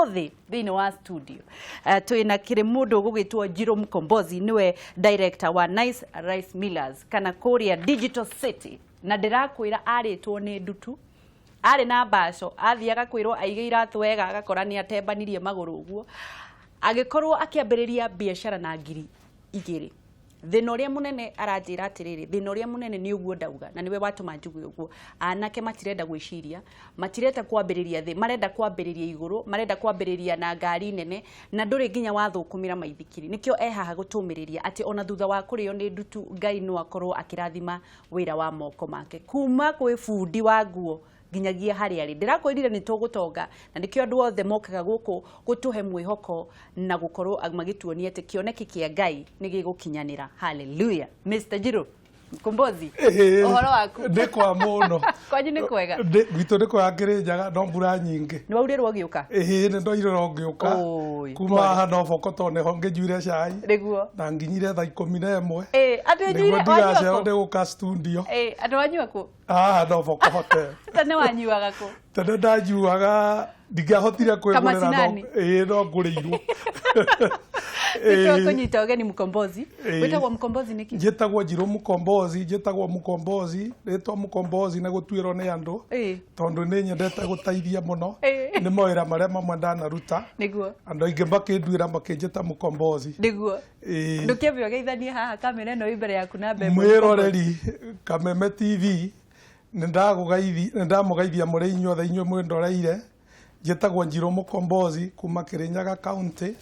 Ũmũthĩ thĩinĩ wa studio twĩna kĩrĩ mũndũ ũgũgĩtwo Njirũ Mkombozi, nĩwe director wa Nice Rice Millers kana kũrĩa Digital City, na ndĩrakwĩra arĩtwo nĩ ndutu, arĩ na mbaco, athiaga kwĩrwo aige iratũ wega agakora nĩ atembanirie magũrũ ũguo, agĩkorwo akĩambĩrĩria biacara na 2000. Thĩna ũrĩa mũnene, aranjĩra atĩrĩrĩ, thĩna ũrĩa mũnene nĩ ũguo ndauga na nĩwe watũma njuge ũguo, anake matirenda gwĩciria, matirenda kwambĩrĩria thĩ, marenda kwambĩrĩria igũrũ, marenda kwambĩrĩria na ngari nene na ndũrĩ nginya wathũkũmĩra maithikiri. Nĩkĩo e haha gũtũmĩrĩria atĩ ona thutha wa kũrĩo nĩ ndutu, Ngai no akorwo akĩrathima wĩra wa moko make, kuma kwĩ bundi wa nguo nginyagia harĩa arĩ. Ndĩrakwĩrire nĩ tũgũtonga na nĩkĩo andũ othe mokaga gũkũ gũtũhe mwĩhoko na gũkorwo magĩtuonia atĩ kĩoneki kĩa Ngai nĩ gĩgũkinyanĩra. Hallelujah. Mr. Njirũ Mkombozi, ũhoro waku? Ndĩ kwa mũno. Kwanyu nĩ kwega? Gwitũ nĩ kwega, Kĩrĩnyaga, no mbura nyingĩ. Nĩ waurĩrwo ũgĩũka? Ĩhĩ, nĩ ndoirĩrwo ngĩũka. Oi, kuma pole. Haha no boko tondũ nĩho ngĩnyuire cai Nĩguo. na nginyire thaa 11. Andũ nĩguo enyuire ndigaceo wanyua kũ? nĩ gũka studio. Andũ wanyua kũ? Haha no boko hotel. Tene wanyuaga kũ? Tene ndanyuaga, ndingĩahotire kwĩgũrĩra, no Kamacinani? Ĩĩ, no ngũrĩirwo. Nĩkĩo kũnyita ũgeni Mkombozi. Wĩtagwo Mkombozi nĩkĩ? Njĩtagwo Njirũ Mkombozi, njĩtagwo Mkombozi, rĩtwa Mkombozi nĩ gũtuĩrwo nĩ andũ tondũ nĩ nyendete gũteithia mũno. Nĩ mawĩra marĩa mamwe ndanaruta, andũ aingĩ makĩnduĩra makĩnjĩta Mkombozi. Ndũkĩambe ũgeithanie haha, kamera ĩno ĩ mbere yaku na mbembe. Mwĩroreri Kameme TV, nĩ ndamũgeithia mũrĩ inyuothe, inyuĩ mwĩndoreire. Njĩtagwo Njirũ Mkombozi kuma Kĩrĩnyaga County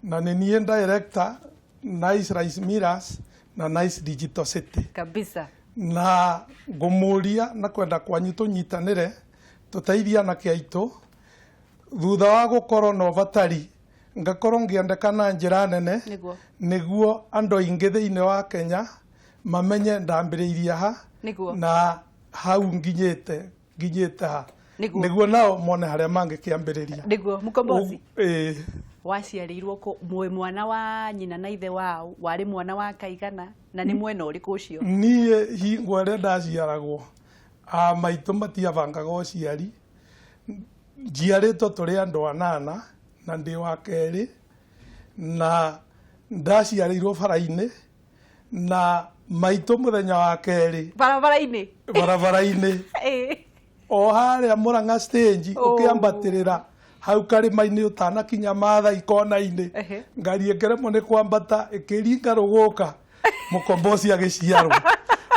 na nĩ niĩ director Nice Rice Millers na Nice Digital City. Na ngũmũria na kwenda kwanyu tũnyitanĩre, tũteithie anake aitũ thutha wa gũkorwo na ũbatari, ngakorwo ngĩendeka na njĩra nene nĩguo andũ aingĩ thĩinĩ wa Kenya mamenye ndambĩrĩirie ha na hau nginyĩte ha, nĩguo nao mone harĩa mangĩkĩambĩrĩria. Nĩguo. Mkombozi, waciarĩirwo kũ? Mwĩ mwana wa nyina na ithe wao, warĩ mwana wa kaigana na nĩ mwena ũrĩkũ ũcio? Niĩ hingo ĩrĩa ndaciaragwo, a maitũ matiabangaga ũciari. Njiarĩtwo tũrĩ andũ anana na ndĩ wa kerĩ, na ndaciarĩirwo bara-inĩ na maitũ mũthenya wa kerĩ. Barabara-inĩ? Barabara-inĩ, o harĩa Mũrang'a stage. Ũkĩambatĩrĩra hau karĩma-inĩ ũtanakinya Maathai kona-inĩ, ngari ĩkĩremwo nĩ kwambata, ĩkĩringa rũgũka, Mũkombozi agĩciarwo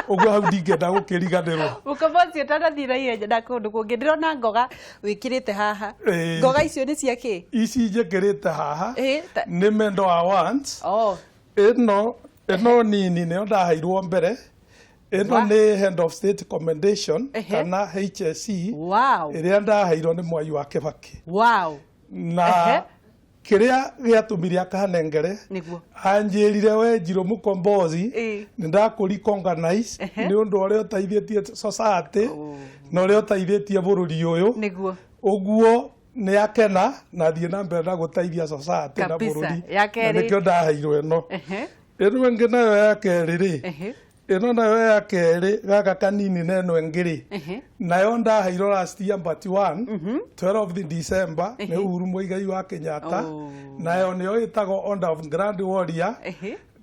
ũguo. Hau ndingĩenda gũkĩriganĩrwo. Mũkombozi, ũtanathiĩ na ihenya na kũndũ kũngĩ, ndĩrona ngoga wĩkĩrĩte haha. Ngoga icio nĩ cia kĩ? Ici njĩkĩrĩte haha nĩ medal awards. Ĩno nini nĩyo ndaheirwo mbere. Ĩno nĩ Head of State Commendation kana HSC ĩrĩa ndaheirwo nĩ Mwai wa Kĩbakĩ. Na kĩrĩa gĩatũmire akanengere, anjĩrire, "We Njirũ Mũkombozi, nĩ ndakũrecognize nĩ ũndũ ũrĩa ũteithĩtie society na ũrĩa ũteithĩtie bũrũri ũyũ." Ũguo nĩ akena na thiĩ na mbere na gũteithia society na bũrũri. Ya Na kerĩ. nĩkĩo ndaheirwo ĩno. Ĩno ĩngĩ nayo ya kerĩ rĩ, ĩno nayo ya kerĩ, gaka kanini na ĩno ĩngĩ rĩ, nayo ndaheirwo last year but one, 12 December, nĩ Uhuru Muigai wa Kenyatta. Nayo nĩyo ĩtagwo Order of Grand Warrior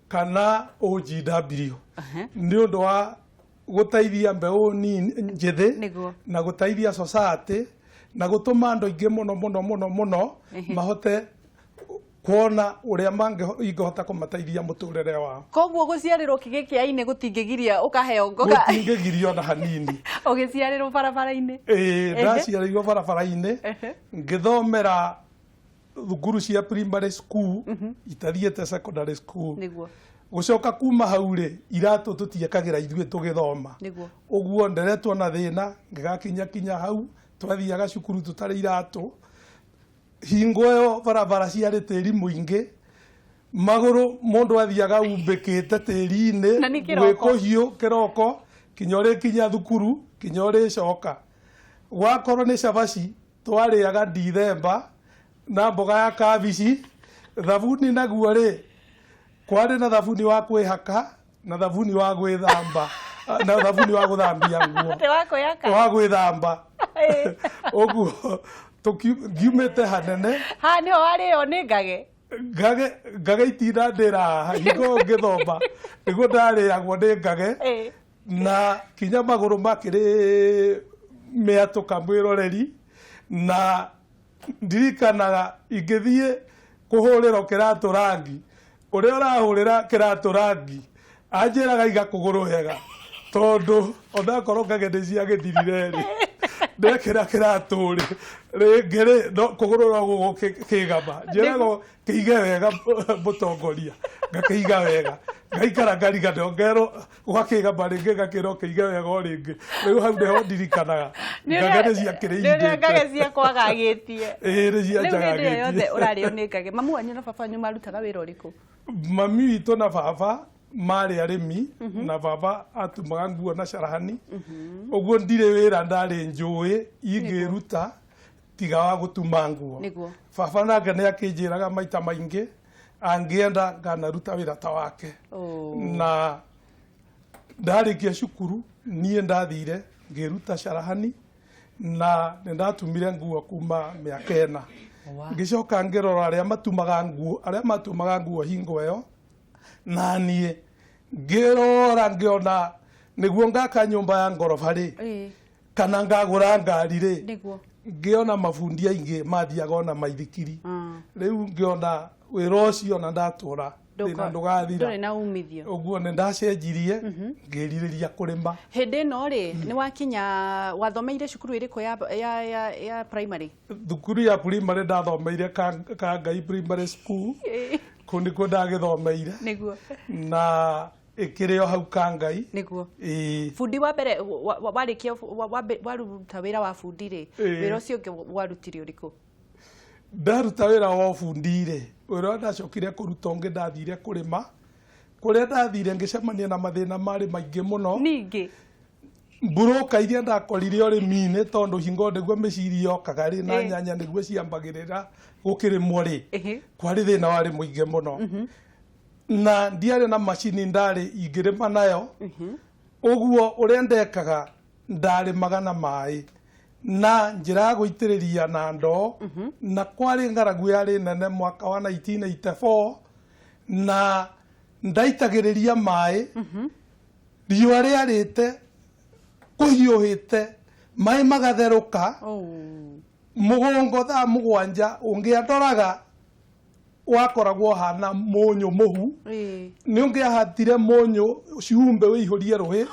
kana OGW, nĩ ũndũ wa gũteithia mbeũ nini njĩthĩ na gũteithia society na gũtũma andũ aingĩ mũno mũno mũno mũno mahote kuona ũrĩa ingĩhota kũmateithia mũtũrĩre wao. Koguo gũciarĩrwo kĩgĩkĩa-inĩ gũtingĩgiria ũkaheo ngoga? Gũtingĩgiria ona hanini. Ũgĩciarĩrwo barabara-inĩ? Ĩĩ, ndaciarĩirwo barabara-inĩ, ngĩthomera thukuru cia primary school, itathiĩte secondary school. Gũcoka kuma hau rĩ, iratũ tũtiekagĩra ithuĩ tũgĩthoma. Ũguo nderetwo na thĩna ngĩgakinya kinya hau twathiaga cukuru tũtarĩ iratũ. Hingo ĩyo barabara ciarĩ tĩri mũingĩ, magũrũ mũndũ athiaga umbĩkĩte tĩri-inĩ. Na nĩ kĩroko. Gwĩ kũhiũ kĩroko kinya ũrĩkinya thukuru, kinya ũrĩcoka. Gwakorwo nĩ cabaci, twarĩaga ndithemba na mboga ya kabici. Thabuni naguo rĩ, kwarĩ na thabuni wa kwĩhaka na thabuni wa gwĩthamba na thabuni wa gũthambia nguo. Atĩ wa kwĩhaka? Wa gwĩthamba. Ũguo Ngiumĩte hanene. Haha nĩho warĩo nĩ ngage. Ngage, ngage itinda ndĩra haha hingo ngĩthoma nĩguo ndarĩagwo nĩ ngage. Na kinya magũrũ makĩrĩ mĩatũka mwĩroreri, na ndirikanaga ingĩthiĩ kũhũrĩrwo kĩratũ rangi, ũrĩa ũrahũrĩra kĩratũ rangi anjĩraga iga kũgũrũ wega, tondũ onakorwo ngage nĩ ciagĩthirire rĩ, ndekĩra kĩratũ rĩ rĩngĩ rĩ, no kũgũrũ no gũgũkĩgama, njĩragwo kĩige wega mũtongoria, ngakĩiga wega, ngaikara ngariga ngerwo gwakĩgama rĩngĩ, ngakĩrwo kĩige wega o rĩngĩ. Rĩu hau nĩho ndirikanaga ngage nĩ ciakĩrĩ. Nĩ ũrĩa ngage ciakwagagĩtie. Ĩĩ, nĩ Rĩu hĩndĩ ĩyo yothe cianjagagĩtie. Ũrarĩo nĩ ngage, mamu wanyu na baba wanyu marutaga wĩra ũrĩkũ? Mami witũ na baba marĩ arĩmi, na baba atumaga nguo na carahani. Ũguo ndirĩ wĩra ndarĩ njũĩ ingĩruta tiga wa gũtuma nguo. Baba nake nĩ akĩnjĩraga maita maingĩ angĩenda nganaruta wĩra ta wake. Na ndarĩkia cukuru niĩ ndathire ngĩruta carahani na nĩ ndatumire nguo kuma mĩaka 4. Ngĩcoka ngĩrora arĩa matumaga nguo, arĩa matumaga nguo hingo ĩyo, na niĩ ngĩrora ngĩona nĩguo ngaka nyũmba ya ngoroba rĩ, kana ngagũra ngari rĩ, ngĩona mabundi aingĩ mathiaga ona maithikiri. Rĩu ngĩona wĩra ũcio na ndatũra thĩna ndũgathira. Ndũrĩ na umithio. Ũguo nĩ ndacenjirie ngĩrirĩria kũrĩma. Hĩndĩ ĩno rĩ, nĩ wakinya wathomeire cukuru ĩrĩkũ ya primary? Thukuru ya primary ndathomeire Kangai Primary School. Kũu nĩkuo ndagĩthomeire. Na ĩkĩrĩ o hau Kangai. Ĩĩ. Bundi wa mbere warĩkia waruta wĩra wa bundi rĩ, wĩra ũcio ũngĩ warutire ũrĩkũ? Ndaruta wĩra wa ũbundi rĩ, wĩra ũrĩa ndacokire kũruta ũngĩ ndathire kũrĩma, kũrĩa ndathire ngĩcemania na mathĩna marĩ maingĩ mũno. Ningĩ? Mburũka iria ndakorire ũrĩmi-inĩ, tondũ hingo nĩguo mĩciri yokaga rĩ, na nyanya nĩguo ciambagĩrĩra gũkĩrĩmwo rĩ, kwarĩ thĩna warĩ mũingĩ mũno, na ndiarĩ na macini ndarĩ ingĩrĩma nayo. Ũguo ũrĩa ndekaga, ndarĩmaga na maĩ na njĩra ya gũitĩrĩria na ndoo, na kwarĩ ng'aragu yarĩ nene mwaka wa 1984, na ndaitagĩrĩria maĩ, riũa rĩarĩte kũhiũhĩte, maĩ magatherũka. Mũgongo thaa 7 ũngĩandoraga wakoragwo hana mũnyũ mũhu. Nĩ ũngĩahatire mũnyũ cumbĩ wĩihũrie rũĩ,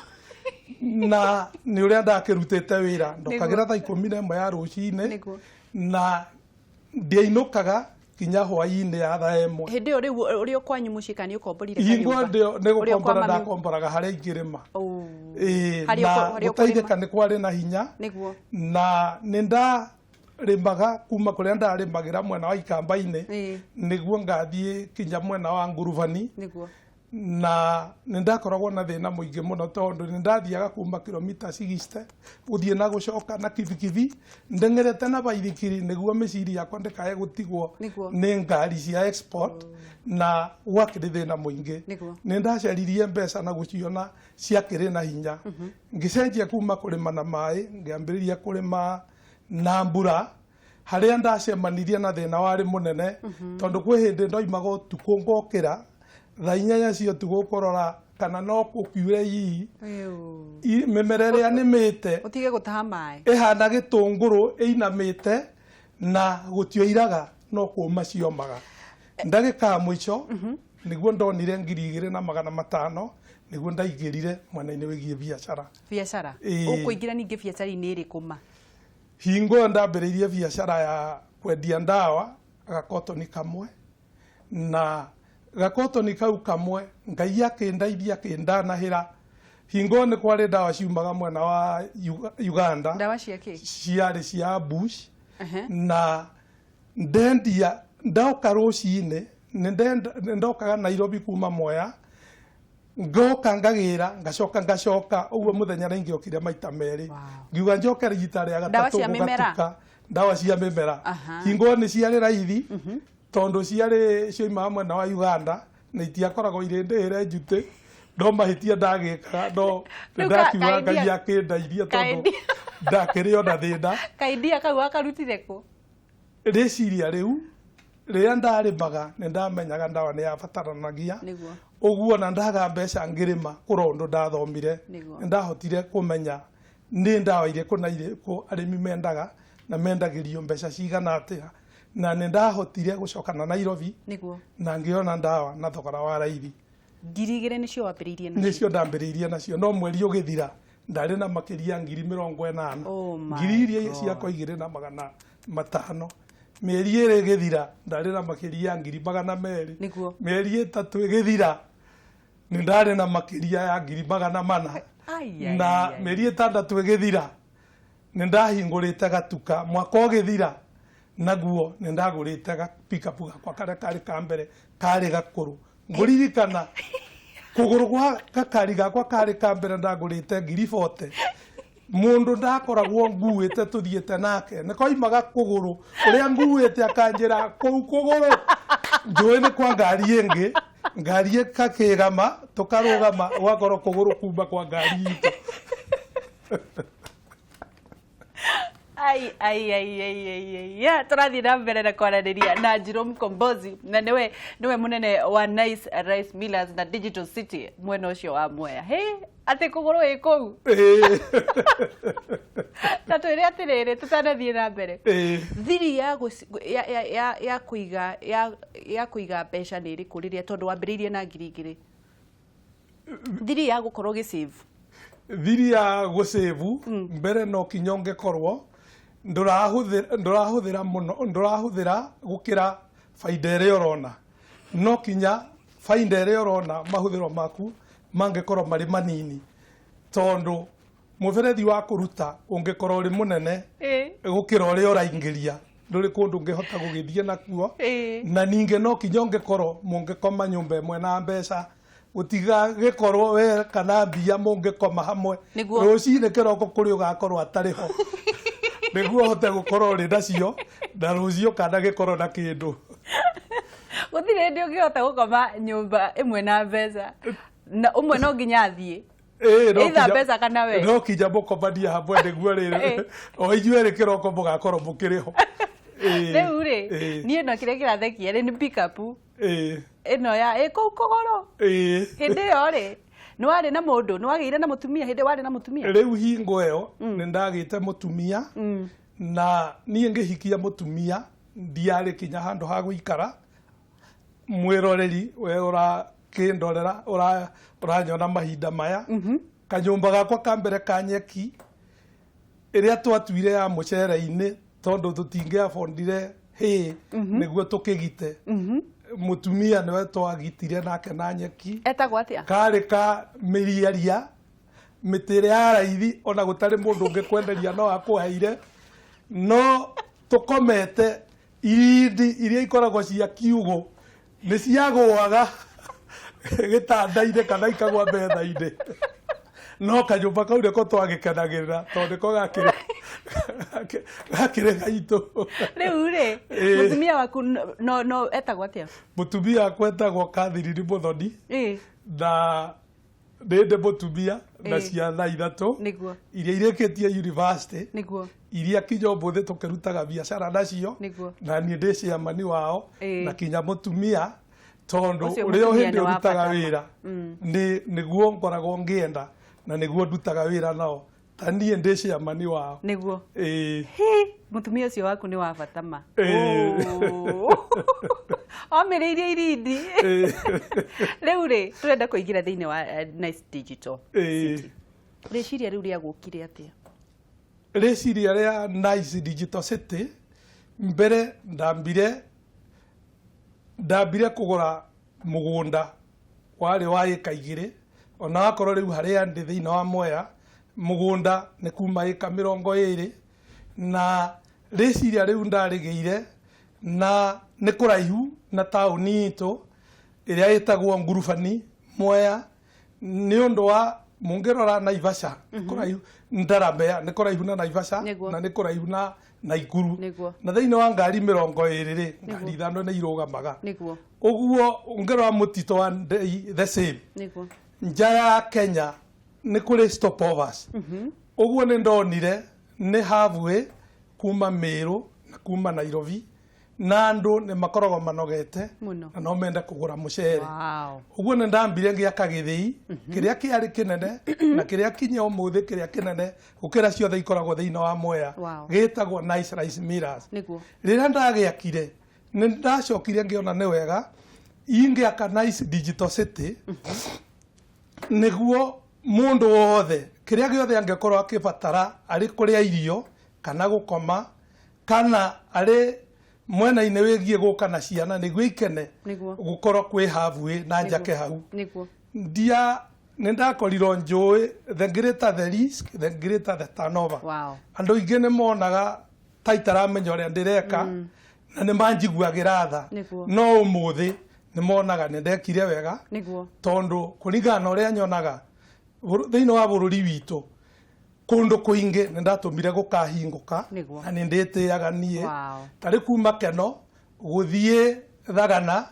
na nĩ ũrĩa ndakĩrutĩte wĩra ndokagĩra thaa 11 ya rũcinĩ, na ndiainũkaga kinya hwaĩ-inĩ ya thaa 1. Hĩndĩ ĩyo rĩu ũrĩ o kwanyu mũciĩ kana nĩ ũkomborire Hingo kanyũmba? ndĩo nĩ Ũrĩ o kwa gũkombora. mami? Ndakomboraga harĩa ingĩrĩma. Ĩĩ, Harĩa na harĩa ũkũrĩma? gũteithĩka nĩ kwarĩ na hinya. Na nĩ ndarĩmaga kuma kũrĩa ndarĩmagĩra mwena wa Ikamba-inĩ, nĩguo ngathiĩ kinya mwena wa Ngurubani. Na nĩ ndakoragwo na thĩna mũingĩ mũno, tondũ nĩ ndathiaga kuma kilomita 60 gũthiĩ na gũcoka na kibikibi ndeng'erete na baithikiri, nĩguo mĩciri yakwa ndĩkae gũtigwo nĩ ngari cia export, na gwakĩrĩ thĩna mũingĩ. Nĩ ndacaririe mbeca na gũciona ciakĩrĩ na hinya. Ngĩcenjia kuma kũrĩma na maĩ ngĩambĩrĩria kũrĩma na mbura, harĩa ndacemanirie na thĩna warĩ mũnene, tondũ kwĩ hĩndĩ ndoimaga ũtukũ ngokĩra thaa 8 cia ũtukũ kũrora kana no gũkiure hihi mĩmera ĩrĩa nĩmĩte Ũtige gũtaha maĩ. Ĩhana gĩtũngũrũ ĩinamĩte na gũtioiraga no kũma ciomaga. Ndagĩka ya mũico nĩguo ndonire 2500, nĩguo ndaingĩrire mwena-inĩ wĩgiĩ biacara. Biacara? Ĩĩ. Ũkũingĩra ningĩ biacara-inĩ ĩrĩkũ ma? Hingo ĩyo ndambĩrĩirie biacara ya kwendia ndawa gakotoni kamwe, na gakotoni kau kamwe Ngai akĩndeithia akĩndanahĩra. Hingo ĩyo nĩ kwarĩ ndawa ciumaga mwena wa Uganda. Ndawa cia kĩ? Ciarĩ cia bush. Na ndendia, ndoka rũcinĩ, nĩ ndokaga Nairobi kuma Mwea, ngoka ngagĩra, ngacoka ngacoka ũguo mũthenya, na ingĩokire maita merĩ. Ngiuga njoke rita rĩa Ndawa gatatũ cia mĩmera? gũgatuka. Ndawa cia mĩmera. Hingo nĩ ciarĩ raithi, tondũ ciarĩ cioimaga mwena wa Uganda na itiakoragwo irĩ ndĩhĩre njutĩ, no mahĩtia ndagĩkaga no Rĩu nĩndakiuga Ngai akĩndeithia, tondũ ndakĩrĩ ona thĩna. Kaidia kau wakarutire kũ? Rĩciria rĩu rĩrĩa ndarĩmaga nĩ ndamenyaga ndawa nĩ yabataranagia. Ũguo na ndaga mbeca ngĩrĩma kũrora ũndũ ndathomire. Nĩ ndahotire kũmenya nĩ ndawa irĩkũ na irĩkũ arĩmi mendaga na mendagĩrio mbeca cigana atĩa, na nĩ ndahotire gũcoka na Nairobi na ngĩona ndawa na thogora wa raithi. 2000 nĩcio wambĩrĩirie nacio? Nĩcio ndambĩrĩirie nacio, no mweri ũgĩthira ndarĩ na makĩria 80,000. Oh my Ngiri iria God. ciakwa 2500. Mĩeri 2 ĩgĩthira ndarĩ na makĩria ya 200,000. Mĩeri 3 ĩgĩthira nĩ ndarĩ na makĩria ya 400,000. Ai, ai, Na ai. mĩeri 6 ĩgĩthira nĩ ndahingũrĩte gatuka. Mwaka ũgĩthira naguo nĩ ndagũrĩte ga pickup gakwa karĩa karĩ ka mbere karĩ gakũrũ. Ngũririkana kũgũrũ gwa gakari gakwa karĩ ka mbere ndagũrĩte 40,000. Mũndũ ndakoragwo nguĩte tũthiĩte nake nĩ koimaga kũgũrũ ũrĩa nguĩte akanjĩra kũu kũgũrũ njũĩ nĩ kwa ngari ĩngĩ, ngari ĩkakĩgama tũkarũgama ũgakorwo kũgũrũ kuma kwa ngari itũ. Ai, ai, ai, ai, ai, ai. Yeah, tũrathiĩ na mbere na kwaranĩria na Njirũ Mkombozi, na nĩwe mũnene wa Nice Rice Millers na Digital City mwena ũcio wa Mwea. Hey, atĩ kũgũrũ ĩ kũu. Ta twĩre atĩrĩrĩ, tũtanathiĩ na mbere. Thiri ya ya ya ya ya kũiga ya ya kũiga mbeca nĩ ĩrĩkũ rĩrĩa tondũ wambĩrĩirie na 2000? Thiri ya gũkorwo gĩsave. Thiri ya gũsave mbere no kinya ũngĩkorwo ndũrahũthĩra mũno, ndũrahũthĩra gũkĩra baida ĩrĩa ũrona. No kinya baida ĩrĩa ũrona mahũthĩro maku mangĩkorwo marĩ manini, tondũ mũberethi wa kũruta ũngĩkorwo ũrĩ mũnene gũkĩra ũrĩa ũraingĩria, ndũrĩ kũndũ ũngĩhota gũgĩthiĩ nakuo. Na ningĩ no kinya ũngĩkorwo mũngĩkoma nyũmba ĩmwe na mbeca, gũtigagĩkorwo we kana mbia mũngĩkoma hamwe. Rũcinĩ kĩroko kũrĩ ũgakorwo atarĩ ho nĩguo ũhote gũkorwo ũrĩ nacio, na rũciũ kana gĩkorwo na kĩndũ. Gũtirĩ hĩndĩ ũngĩhota gũkoma nyũmba ĩmwe na mbeca, na ũmwe no nginya athiĩ. No Either mbeca kana we. No kinya mũkomanie hamwe nĩguo rĩrĩ o inyuĩ erĩ kĩroko mũgakorwo mũkĩrĩ ho. Rĩu rĩ, niĩ no kĩrĩa kĩrathekia rĩ nĩ pick up ĩno ya ĩ kũu kũgũrũ. Hĩndĩ ĩyo rĩ, nĩ warĩ na mũndũ, nĩ wagĩire na mũtumia hĩndĩ warĩ na mũtumia? Rĩu hingo ĩyo nĩ ndagĩte mũtumia, na niĩ ngĩhikia mũtumia ndiarĩ kinya handũ ha gũikara. Mwĩroreri we ũrakĩndorera, ũranyona mahinda maya, kanyũmba gakwa ka mbere ka nyeki ĩrĩa twatuire ya mũcere-inĩ, tondũ tũtingĩabondire hĩ nĩguo tũkĩgite. Mũtumia nĩwe twagitire nake na nyeki. Etagwo atĩa? Karĩ ka mĩriaria, mĩtĩ ĩrĩa ya raithi ona gũtarĩ mũndũ ũngĩkwenderia no akũheire, no tũkomete irindi iria ikoragwo cia kiugũ nĩ ciagũaga gĩtanda-inĩ kana ikagwa metha-inĩ, no kanyũmba kau nĩko twagĩkenagĩrĩra tondũ nĩko gakĩrĩ gaitũ. Rĩu rĩ, mũtumia waku no etagwo atĩa? Mũtumia wakwa etagwo Catherine Muthoni. Na nĩ ndĩ mũtumia na ciana 3 iria irĩkĩtie university, iria kinya ũmũthĩ tũkĩrutaga biacara nacio, na niĩ ndĩ chairman wao, na kinya mũtumia, tondũ Ũcio ũrĩa mũtumia hĩndĩ nĩ wa ũrutaga bata. wĩra nĩguo ngoragwo ngĩenda na nĩguo ndutaga wĩra nao, ta niĩ ndĩ chairman wao. Hĩ, mũtumia ũcio waku nĩ wa bata ma. Omĩrĩirie irindi. Rĩu rĩ, tũrenda kũingĩra thĩinĩ wa Nice Digital City. Rĩciria rĩu rĩagũkire atĩa? Rĩciria rĩa Nice Digital City, mbere ndambire kũgũra mũgũnda warĩ wa ĩka 2, ona wakorwo rĩu harĩa ndĩ thĩinĩ wa Mwea mũgũnda nĩ kuma ĩka 20, na rĩciria rĩu ndarĩgĩire na nĩ kũraihu na taũni itũ ĩrĩa ĩtagwo Ngurubani Mwea, nĩ ũndũ wa mũngĩrora Naivasha kũraihu Ndarambea nĩ kũraihu na Naivasha, na nĩ kũraihu na Naikuru, na thĩinĩ wa ngari 20 rĩ, ngari 5 nĩ irũgamaga. Ũguo ũngĩrora mũtitũ wa Ndei the same. Nja ya Kenya nĩ kũrĩ stopovers. Ũguo nĩ ndonire nĩ halfway kuma Meru na kuma Nairobi. Na andũ nĩ makoragwo manogete Mũno. na no mende kũgũra mũcere. Wow. Ũguo nĩ ndambire ngĩaka gĩthĩi kĩrĩa kĩarĩ kĩnene na kĩrĩa kinya ũmũthĩ kĩrĩa kĩnene gũkĩra ciothe ikoragwo thĩinĩ wa Mwea. Wow. Gĩtagwo Nice Rice Millers. Nĩguo. Rĩrĩa ndagĩakire, nĩ ndacokire ngĩona nĩ wega ingĩaka Nice Digital City, nĩguo mũndũ wothe kĩrĩa gĩothe angĩkorwo akĩbatara, arĩ kũrĩa irio kana gũkoma kana arĩ mwena-inĩ wĩgiĩ gũka na ciana nĩguo ikene, Nĩguo. gũkorwo kwĩ halfway na njake hau. Nĩguo. Ndia nĩ ndakorirwo njũĩ the greater the risk, the greater the turnover. Andũ aingĩ nĩ monaga ta itaramenya ũrĩa ndĩreka na nĩ manjiguagĩra tha. Nĩguo. No ũmũthĩ nĩ monaga nĩ ndekire wega, tondũ kũringana na ũrĩa nyonaga thĩinĩ wa bũrũri witũ kũndũ kũingĩ nĩ ndatũmire gũkahingũka. Na nĩ ndĩtĩaga niĩ. Tarĩ kuma Keno gũthiĩ Thagana,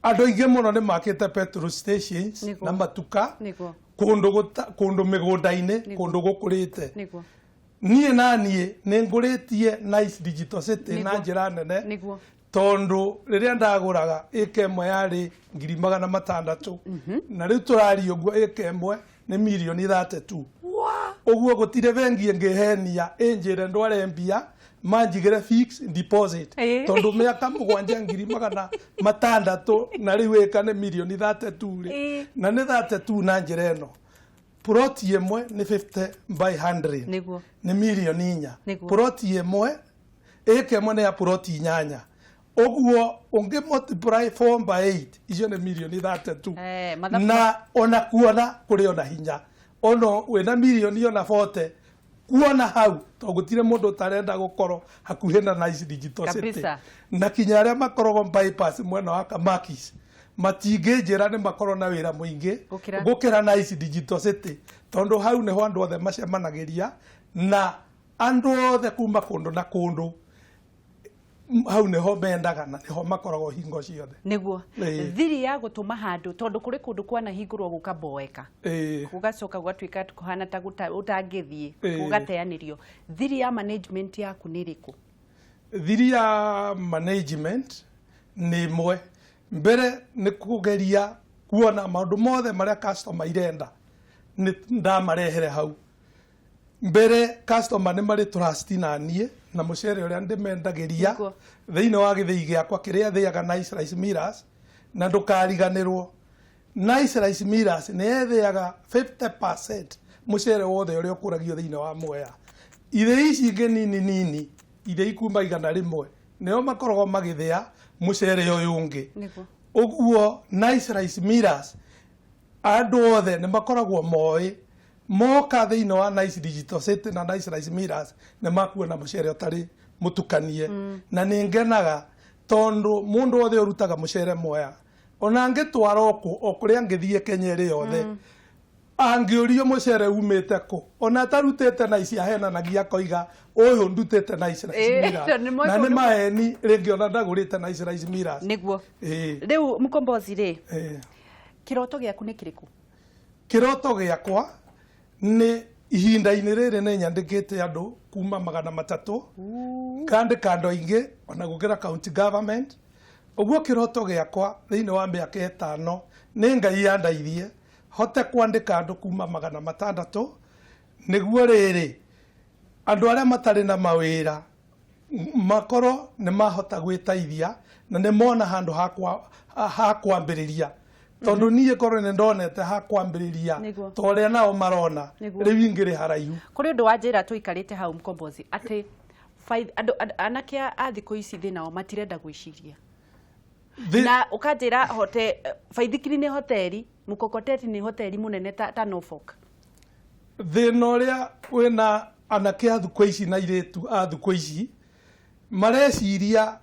andũ aingĩ mũno nĩ makĩte petrol stations na matuka kũndũ kũndũ mĩgũnda-inĩ, kũndũ gũkũrĩte. Niĩ na niĩ nĩ ngũrĩtie Nice Digital City na njĩra nene, tondũ rĩrĩa ndagũraga, ĩka ĩmwe yarĩ 600,000, na rĩu tũraria ũguo ĩka ĩmwe nĩ mirioni 32. Ũguo gũtirĩ bengi ĩngĩhenia ĩnjĩre ndware mbia manjigĩre fixed deposit, tondũ mĩaka 7 600,000 na rĩu ĩka nĩ mirioni 32 rĩ. Na nĩ 32 na njĩra ĩno, ploti ĩmwe nĩ 50 by 100, nĩ mirioni 4. Ploti ĩmwe, ĩka ĩmwe nĩ ya ploti 8, ũguo ũngĩ multiply 4 by 8, icio nĩ mirioni 32. Mathabu. Na ona kuona kũrĩ ona hinya ono wĩna mirioni ona 40 kuona hau, tondũ gũtirĩ mũndũ ũtarenda gũkorwo hakuhĩ na Nice Digital City. Na kinya arĩa makoragwo bypass mwena wa Kamakis matingĩnjĩra nĩ makorwo na wĩra mũingĩ Gũkĩra. Gũkĩra Nice Digital City, tondũ hau nĩho andũ othe macemanagĩria na andũ othe kuma kũndũ na kũndũ. Hau nĩho mendaga na nĩho makoragwo hingo ciothe. Thiri ya gũtũma handũ, tondũ kũrĩ kũndũ kwanahingũrwo gũkaboeka, gũgacoka gũgatuĩka kũhana ta ũtangĩthiĩ, gũgateanĩrio. Thiri ya management yaku nĩ ĩrĩkũ? Thiri ya management nĩ ĩmwe, mbere nĩ kũgeria kuona maũndũ mothe marĩa customer irenda nĩ ndamarehere hau mbere. Customer nĩ marĩ trust na niĩ na mũcere ũrĩa ndĩmendagĩria thĩinĩ wa gĩthĩi gĩakwa kĩrĩa thĩaga Nice Rice Millers. Na ndũkariganĩrwo, Nice Rice Millers nĩ ĩthĩaga 50% mũcere wothe ũrĩa ũkũragio thĩinĩ wa Mwea. Ithĩi ici ingĩ nini nini, ithĩi kuma 100, nĩo makoragwo magĩthĩa mũcere ũyũ ũngĩ. Ũguo Nice Rice Millers andũ othe nĩ makoragwo moĩ moka thĩinĩ wa Nice Digital City na Nice Rice Millers nĩ makuona mũcere ũtarĩ mũtukanie. Na nĩ ngenaga tondũ mũndũ wothe ũrutaga mũcere Mwea, ona angĩtwara o kũ o kũrĩa angĩthiĩ Kenya ĩrĩ yothe, angĩũrio mũcere umĩte kũ, ona atarutĩte na ici ahenanagia akoiga ũyũ ndutĩte Nice Rice Millers. Tondũ nĩ moĩ Na nĩ kũndũ- maheni rĩngĩ, ona ndagũrĩte Nice Rice Millers. Rĩu Mkombozi rĩ, kĩroto gĩaku nĩ kĩrĩkũ? Kĩroto gĩakwa nĩ ihinda-inĩ rĩrĩ nĩ nyandĩkĩte andũ kuma 300, ngandĩka andũ aingĩ ona gũkĩra county government. Ũguo kĩroto gĩakwa thĩinĩ wa mĩaka 5 nĩ Ngai yandaithie hote kwandĩka andũ kuma 600, nĩguo rĩrĩ andũ arĩa matarĩ na mawĩra makorwo nĩ mahota gwĩteithia na nĩ mona handũ ha kwambĩrĩria, tondũ niĩ korwo nĩ ndonete ha kwambĩrĩria ta ũrĩa nao marona, rĩu ingĩrĩ haraihu. Kũrĩ ũndũ wa njĩra tũikarĩte hau, Mkombozi, atĩ andũ anake a thikũ ici thĩna wao matirenda gwĩciria. Na ũkanjĩra hote baithikiri nĩ hoteri, mkokoteni nĩ hoteri mũnene ta Norfolk. Thĩna ũrĩa wĩna anake a thikũ ici na airĩtu a thikũ ici, mareciria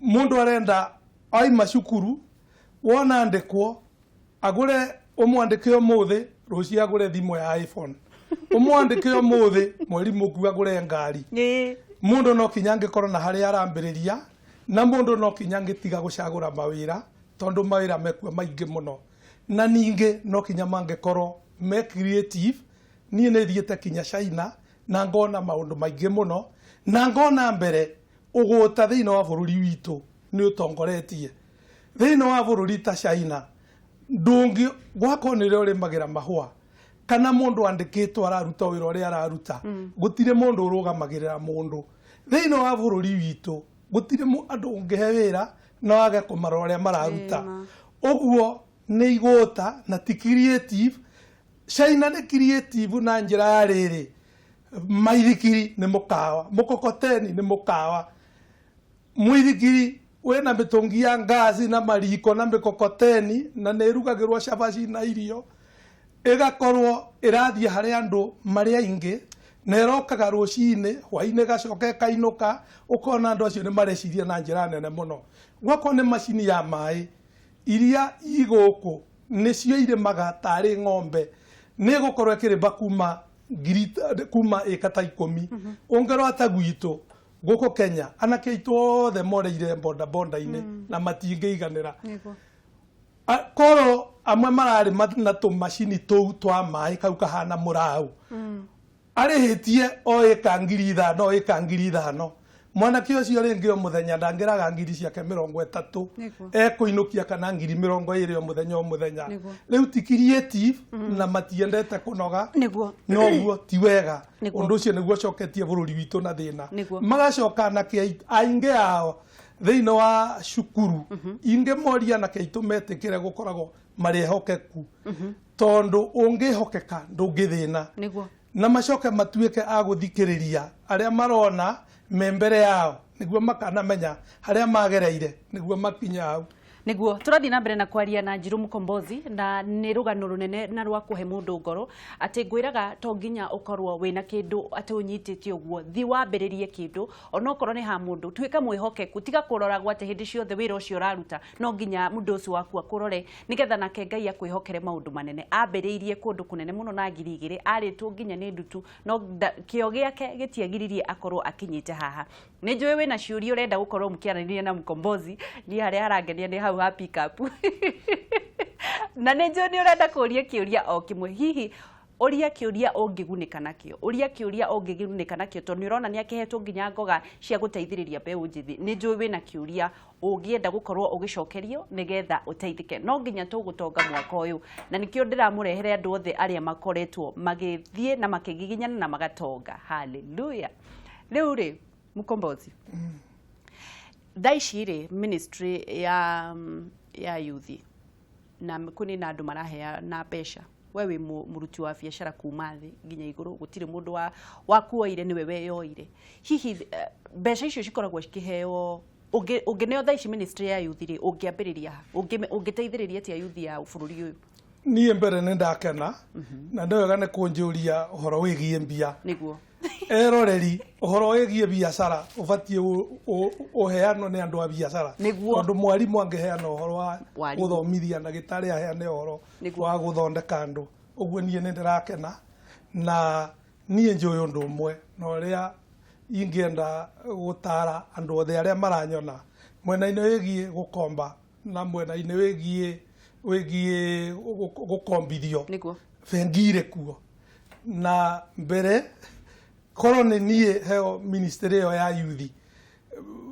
mũndũ arenda aima cukuru wona andĩkwo agũre, ũmwandĩke ũmũthĩ, rũciũ agũre thimũ ya iPhone, ũmwandĩke ũmũthĩ, mweri mũku agũre ngari. Mũndũ no kinya angĩkorwo na harĩa arambĩrĩria, na mũndũ no kinya angĩtiga gũcagũra mawĩra, tondũ mawĩra mekuo maingĩ mũno, na ningĩ no kinya mangĩkorwo me creative. Niĩ nĩ thiĩte kinya China na ngona maũndũ maingĩ mũno na ngona mbere. Ũgũta thĩinĩ wa bũrũri witũ nĩ ũtongoretie thĩinĩ wa bũrũri ta China. Ndũngĩ gwakorwo nĩrĩo ũrĩmagĩra mahũa kana mũndũ andĩkĩtwo araruta wĩra ũrĩa araruta, gũtirĩ mũndũ ũrũgamagĩrĩra mũndũ. Thĩinĩ wa bũrũri witũ gũtirĩ andũ ũngĩhe wĩra na wage kũmarora ũrĩa mararuta. Ũguo nĩ igũta na ti creative. China nĩ creative na njĩra ya rĩrĩ, maithikiri nĩ mũkawa, mũkokoteni nĩ mũkawa, mũithikiri wĩna mĩtũngi ya ngasi na mariko na mĩkokoteni na nĩ ĩrugagĩrwo cabaci na irio, ĩgakorwo ĩrathiĩ harĩ andũ marĩ aingĩ na ĩrokaga rũcinĩ, hwainĩ ĩgacoka ĩkainũka. Ũkona andũ acio nĩ mareciria na njĩra nene mũno. Gwakorwo nĩ macini ya maĩ iria igũkũ nĩcio irĩmaga tarĩ ng'ombe, nĩ ĩgũkorwo ĩkĩrĩma kuma ngiri kuma ĩka ta 10. Ũngĩrora ta gwitũ gũkũ Kenya, anake aitũ othe moreire boda boda-inĩ na matingĩiganĩra. Korwo amwe mararĩma na tũmacini tũu twa maĩ kau kahana mũraũ, arĩhĩtie o ĩka 5,000, o ĩka 5,000, mwanake ũcio rĩngĩ o mũthenya ndangĩraga ngiri ciake 30 ekũinũkia kana 20,000 o mũthenya o mũthenya. Rĩu ti creative na matiendete kũnoga. Noguo ti wega. Ũndũ ũcio nĩguo ũcoketie bũrũri witũ na thĩna. Magacoka anake aingĩ ao thĩinĩ wa cukuru ingĩ moria anake aitũ metĩkĩre gũkoragwo marĩ ehokeku, tondũ ũngĩhokeka ndũngĩthĩna. Na macoke matuĩke a gũthikĩrĩria arĩa marona me mbere yao nĩguo makanamenya harĩa magereire nĩguo makinya hau. Niguo tũrathiĩ na mbere na kwaria na Njiru Mkombozi, na nĩ rũgano rũnene na rwa kũhe mũndũ ngoro atĩ ngwĩraga to nginya ũkorwo wĩna kĩndũ atĩ ũnyitĩte ũguo, thi wambĩrĩrie kĩndũ onokorwo nĩ ha mũndũ, tuĩka mwĩhokeku, tiga kũroragwo atĩ hĩndĩ ciothe wĩra ũcio ũraruta no nginya mũndũ ũcio waku akũrore nĩgetha nake Ngai akwĩhokere maũndũ manene. Ambĩrĩirie kũndũ kũnene mũno na 2,000, arĩtwo nginya nĩ ndutu, no kĩo gĩake gĩtiagiririe akorwo akinyĩte haha. Nĩ njũĩ wĩna ciũria ũrenda gũkorwo mũkĩaranĩria na Mkombozi, niĩ harĩa harangenia nĩ hau ha pick up. Na nĩ njũĩ nĩ ũrenda kũria kĩũria o kĩmwe, hihi ũria kĩũria ũngĩgunĩka nakĩo, ũria kĩũria ũngĩgunĩka nakĩo, tondũ nĩ ũrona nĩ akĩhetwo nginya ngoga cia gũteithĩrĩria mbeũ njĩthĩ. Nĩ njũĩ wĩna kĩũria ũngĩenda gũkorwo ũgĩcokerio nĩgetha ũteithĩke. No nginya tũgũtonga mwaka ũyũ, na nĩkĩo ndĩramũrehere andũ othe arĩa makoretwo magĩthiĩ na makĩgiginyana na magatonga. Hallelujah. Rĩu rĩ, Mkombozi, thaa ici rĩ, ministry ya youth na kũrĩ na andũ maraheana mbeca, we wĩ mũruti wa biacara kuma thĩ nginya igũrũ, gũtirĩ mũndũ wa wakuoire nĩwe weyoire. Hihi mbeca icio cikoragwo cikĩheo ũngĩneo thaa ici ministry ya youth rĩ, ũngĩambĩrĩria ha? Ũngĩteithĩrĩria atĩa youth ya bũrũri ũyũ? Niĩ mbere nĩ ndakena na nĩ wega nĩ kũnjũria ũhoro wĩgiĩ mbia. Eroreri, ũhoro wĩgiĩ biacara ũbatiĩ ũheanwo nĩ andũ a biacara, tondũ mwarimũ angĩheana ũhoro wa gũthomithia na gĩtarĩ aheane ũhoro wa gũthondeka andũ. Ũguo niĩ nĩ ndĩrakena na niĩ njũĩ ũndũ ũmwe na ũrĩa ingĩenda gũtara andũ othe arĩa maranyona mwena-inĩ wĩgiĩ gũkomba na mwena-inĩ wĩgiĩ gũkombithio. Bengi irĩ kuo na mbere korwo nĩ niĩ heo ministry ĩyo ya yuthi,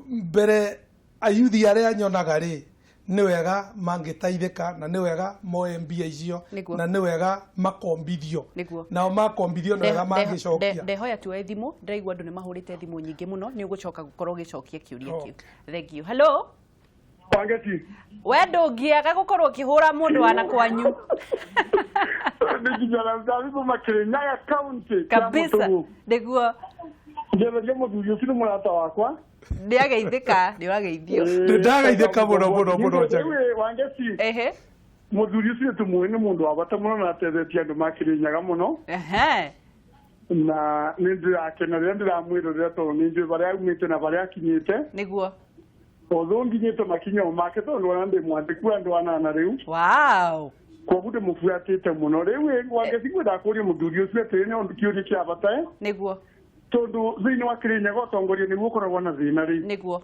mbere ayuthi arĩa nyonaga rĩ, nĩ wega mangĩteithĩka na nĩ wega moe mbia icio na nĩ wega makombithio, nao makombithio nĩ wega mangĩcokia. Ndehoya tuoe thimũ, ndĩraigua andũ nĩ mahũrĩte thimũ nyingĩ mũno, nĩ ũgũcoka gũkorwo ũgĩcokia kĩũria kĩu. Thank you. Hello. Wangeci. We ndũngĩaga gũkorwo ũkĩhũra mũndũ wa na kwanyu. Nĩ nginya na Kirinyaga County. Kabisa. Nĩguo. Ngereria mũthuri ũcio nĩ mũrata wakwa. Nĩ ageithĩka, nĩ ũrageithio. Nĩ ndageithĩka mũno mũno mũno, Njagi. Wangeci. Mũthuri ũcio tũmũĩ nĩ mũndũ wa bata mũno na atethetie andũ ma Kirinyaga mũno. Na nĩ ndĩrakena rĩrĩa ndĩramwĩrorera tondũ nĩ njũĩ barĩa aumĩte na barĩa akinyĩte. Although nginyĩte makinya o make tondũ ona ndĩ mwandĩku andũ anana rĩu. Koguo ndĩmũbuatĩte mũno. Rĩu Wangeci ngwendaga kũria mũthuri ũcio atĩrĩ, nĩ ũndũ kĩũria kĩa bata. Tondũ thĩinĩ wa Kirinyaga ũtongoria nĩguo ũkoragwo na thĩna rĩu.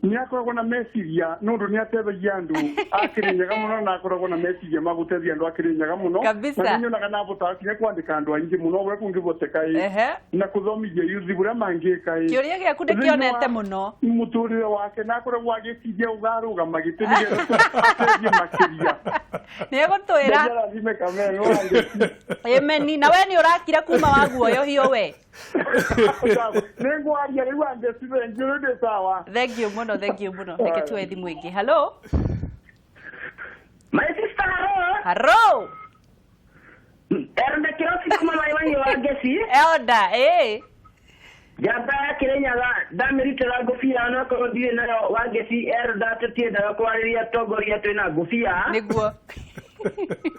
Nĩ akoragwo na meciria nĩ ũndũ nĩ ateithagia andũ a Kĩrĩnyaga mũno na akoragwo na meciria ma gũteithia andũ a Kĩrĩnyaga mũno. Kabisa. Na nĩ nyonaga na abotaga kinya kwandĩka andũ aingĩ mũno ũrĩa kũngĩhoteka ĩ. Na kũthomithia yuthi ũrĩa mangĩka ĩ. Kĩũria gĩaku ndĩkĩonete mũno. Mũtũrĩre wake na akoragwo agĩciria ũgarũgama gĩtĩ nĩgetha ateithie makĩria. Nĩ egũtwĩra. Ngai arathime Kameme wa Ngeci. Ameni. Na we nĩ ũrakira kuma waguoyohio we. Nĩ ngwaria rĩu Angeci, thengiũ rĩu ndĩ sawa. Thank you mũno, thank you mũno. Reke tuoe thimũ ĩngĩ. Hello. My sister, hello. Hello. Elda Kirosi kuma Mai Mahiũ wa Ngeci. Elda, ĩ. Njamba ya Kĩrĩnyaga ndamĩrutĩra ngũbia onokorwo ndirĩ nayo wa Ngeci. Elda, tũtiendaga kwarĩria atongoria twĩna ngũbia. Nĩguo.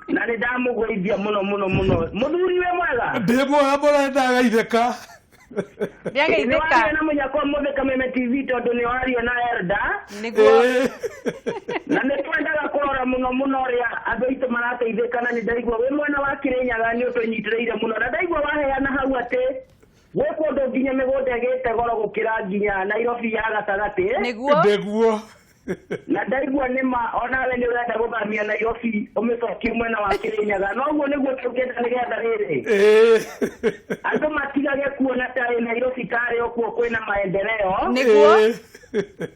Na nĩ ndamũgũithia mũno mũno mũno. Mũthuri wĩ mwega? Ndĩ mwega mũno, ndagaithĩka. Nĩageithĩka. Nĩwaria na mũnyakwa mũthĩ Kameme TV tondũ nĩwaria na Elda. Nĩguo. Na nĩ twendaga kũrora mũno mũno ũrĩa andũ aitũ marateithĩka, na nĩ ndaigua wĩ mwena wa Kĩrĩnyaga nĩ ũtũnyitĩrĩire mũno, na ndaigua waheana hau atĩ gwĩ kũndũ nginya mĩgũnda ĩgĩte goro gũkĩra nginya Nairobi ya gatagatĩ. Nĩguo. Nĩguo. Na ndaigua nĩma onawe nĩ ũrenda gũthamia Nairobi ũmĩcokie mwena wa Kĩrĩnyaga, noguo nĩguo tũngĩenda nĩgetha rĩrĩ andũ matigage kuona tarĩ Nairobi tarĩ o kuo kwĩna maendeleo. Nĩguo.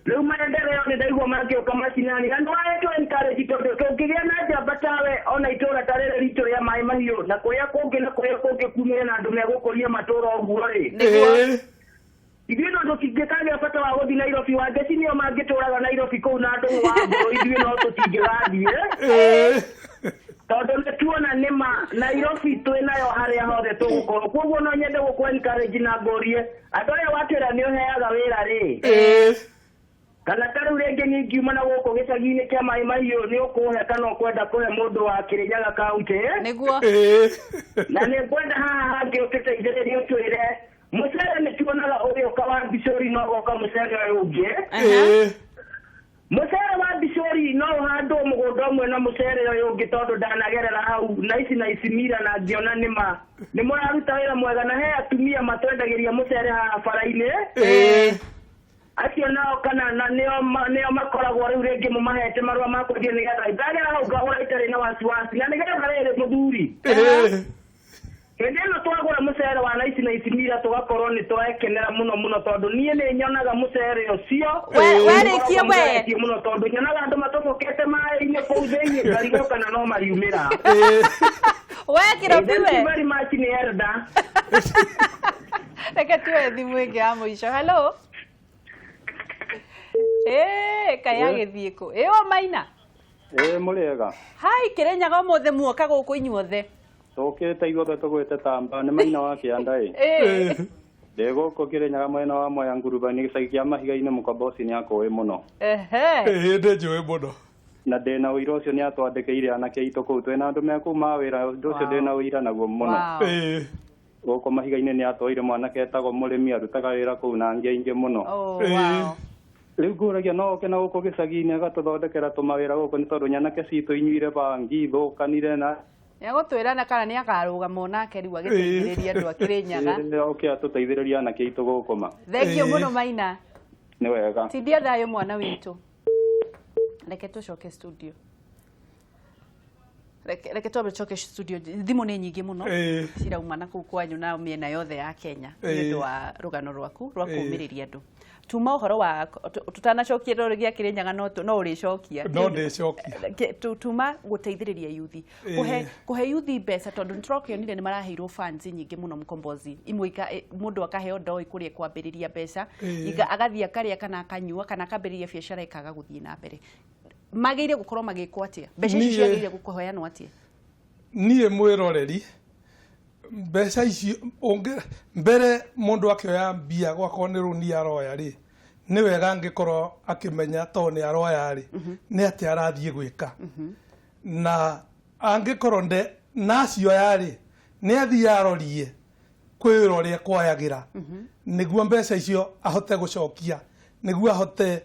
Rĩu maendeleo nĩ ndaigua mangĩũka macinani na nĩwahetwo encourage tondũ tũngĩgĩa na njamba tawe ona itũra ta rĩrĩ ritũ rĩa Maĩ Mahiũ na kũrĩa kũngĩ na kũrĩa kũngĩ kumĩre na andũ megũkũria matũra ũguo rĩ. Nĩguo. Ithuĩ no tũtingĩkagĩa bata wa gũthiĩ Nairobi. Wa Ngeci nĩo mangĩtũraga Nairobi kũu na andũ wa ngũrũ, ithuĩ no tũtingĩgathiĩ tondũ nĩ tuona nĩma Nairobi twĩnayo harĩa hothe tũgũkorwo. Koguo no nyende gũkũ encourage na ngũrie andũ aya watwĩra nĩ ũheaga wĩra rĩ, kana ta rĩu rĩngĩ niĩ ngiuma na gũkũ gĩcagi-inĩ kĩa Maĩ Mahiũ nĩ ũkũhe kana ũkwenda kũhe mũndũ wa Kĩrĩnyaga kaunti? Nĩguo. Na nĩ ngwenda haha hangĩ ũtũteithĩrĩrie ũtwĩre mũcere nĩ tuonaga ũgĩũka wa Mbicũri no ũgoka mũcere ũyũ ũngĩ. Mũcere wa Mbicũri no ũhandwo mũgũnda ũmwe na mũcere ũyũ ũngĩ tondũ ndanagerera hau na ici na ici mira na ngĩona nĩma nĩ mũraruta wĩra mwega, na he atumia matwendagĩria mũcere haha bara-inĩ acio nao kana na nĩo makoragwo rĩu rĩngĩ mũmahete marũa ma kwendia nĩgetha ndagera hau ngagũra itarĩ na wasiwasi, na nĩgetha rĩrĩ mũthuri hĩndĩ ĩno twagũra mũcere wa na ici na ici mira tũgakorwo nĩ twekenera mũno mũno tondũ niĩ nĩ nyonaga mũcere ũcio Werĩkie we. Ũkoragwo mũno tondũ nyonaga andũ matobokete maĩ-inĩ kũu thĩinĩ ngarigwo kana no mariumĩra. We Kĩrobi Thank you we. very much, nĩ Elda. Reke tuoe thimũ ĩngĩ ya mũico. Hello. Ĩĩ, kaĩ agĩthiĩ kũ? Ĩ o Maina. Ĩ mũrĩega. Hai Kĩrĩnyaga ũmũthĩ muoka gũkũ inyuothe. Tũkĩte ithuothe tũgwĩte tamba nĩ Maina wa Kĩanda ĩ. Ĩĩ. Ndĩ gũkũ Kĩrĩnyaga mwena wa Mwea Ngurubani gĩcagi kĩa Mahiga-inĩ Mũkomboci nĩ akũĩ mũno. Ehe. Ĩ ndĩ njũĩ mũno. Na ndĩna ũira ũcio nĩ atwandĩkĩire anake aitũ kũu twĩna andũ me kũu ma wĩra ũndũ ũcio ndĩna ũira naguo mũno. Wow. Gũkũ Mahiga-inĩ nĩ atwaire mwanake etagwo mũrĩmi arutaga wĩra kũu na angĩ aingĩ mũno. Oh, wow. Rĩu ngũragia no oke na gũkũ gĩcagi-inĩ agatũthondekera tũmawĩra gũkũ nĩ tondũ nyanake citũ inyuire bangi ithũkanire na Nĩegũtwĩra na kana nĩakarũgama onake rĩu agĩteithĩrĩria andũ a Kĩrĩnyaga. Oke atũteithĩrĩrie anake aitũ gũkũ ma. Thank you mũno Maina. Nĩ wega. Tindia thayũ mwana witũ. Reke tũcoke studio. Reke twambe tũcoke studio. Thimũ nĩ nyingĩ mũno cirauma na kũu kwanyu na mĩena yothe ya Kenya nĩ ũndũ wa rũgano rwaku rwa kũũmĩrĩria andũ. Tuma ũhoro wa tũtanacokia rũrĩ gĩa Kĩrĩnyaga no no ũrĩcokia. No ndĩcokia. Tuma gũteithĩrĩria yuthi kũhe yuthi mbeca tondũ nĩtũrakĩonire nĩ maraheirwo funds nyingĩ mũno Mkombozi imwe mũndũ akaheo ndoĩ kũrĩa kwambĩrĩria mbeca agathiĩ akarĩa kana akanyua kana akambĩrĩria biacara ĩkaga gũthiĩ na mbere. Magĩrĩire gũkorwo magĩkwo atĩa? Mbeca ici ciagĩrĩire gũkũheanwo atĩa? Niĩ mwĩroreri mbeca icio mbere mũndũ akĩoya mbia gwakorwo nĩ rũni aroya rĩ nĩ wega angĩkorwo akĩmenya tondũ nĩ aroya rĩ nĩ atĩa arathiĩ gwĩka na angĩkorwo nde nacioya rĩ nĩ athiĩ arorie kwĩ wĩra ũrĩa kwayagĩra nĩguo mbeca icio ahote gũcokia nĩguo ahote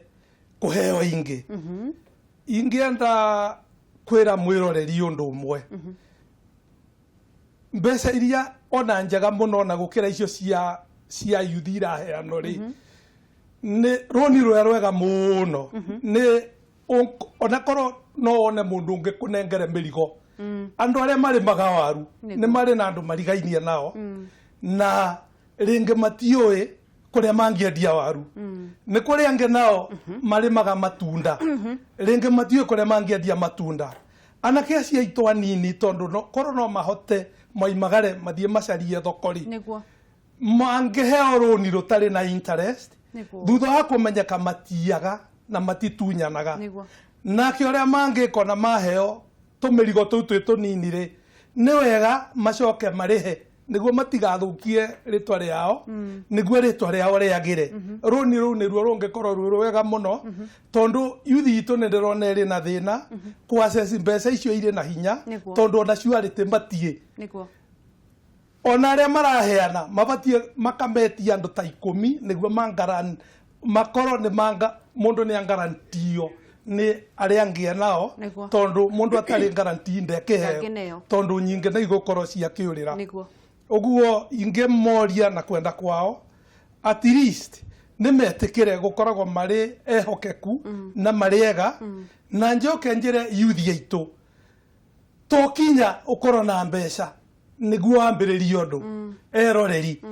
kũheo ingĩ. Ingĩenda kwĩra mwĩroreri ũndũ ũmwe mbeca iria ona njega mũno na gũkĩra icio cia yuthi iraheanwo rĩ Nĩ rũni rũrĩa rwega mũno nĩ onakorwo no wone mũndũ ũngĩ kũnengere mĩrigo. Andũ arĩa marĩmaga waru nĩ marĩ na andũ marigainie nao, na rĩngĩ matiũĩ kũrĩa mangĩendia waru. Nĩ kũrĩ angĩ nao marĩmaga matunda, rĩngĩ matiũĩ kũrĩa mangĩendia matunda. Anake acio aitũ anini, tondũ korwo no mahote moimagare mathiĩ macarie thoko rĩ, mangĩheo rũni rũtarĩ na interest, thutha wa kũmenyeka matiaga na matitunyanaga. Nake ũrĩa mangĩka ona maheo tũmĩrigo tũu twĩ tũnini rĩ, nĩ wega macoke marĩhe nĩguo matigathũkie rĩtwa rĩao, nĩguo rĩtwa rĩao rĩagĩre. Rũni rũu nĩruo rũngĩkorwo rwĩ rwega mũno, tondũ yuthi itũ nĩ ndĩrona ĩrĩ na thĩna kũ access mbeca icio irĩ na hinya, tondũ ona surety matiĩ. Ona arĩa maraheana mabatiĩ makametia andũ ta 10 nĩguo makorwo nĩ manga mũndũ nĩ angarantio nĩ arĩa angĩ nao, tondũ mũndũ atarĩ guarantee ndekĩheo, tondũ nyingĩ nĩ igũkorwo ciakĩũrĩra. Ũguo ingĩmoria na kwenda kwao at least nĩ metĩkĩre gũkoragwo marĩ ehokeku na marĩ ega. Na njoke njĩre yuthi aitũ, to kinya ũkorwo na mbeca nĩguo wambĩrĩrie ũndũ. Eroreri,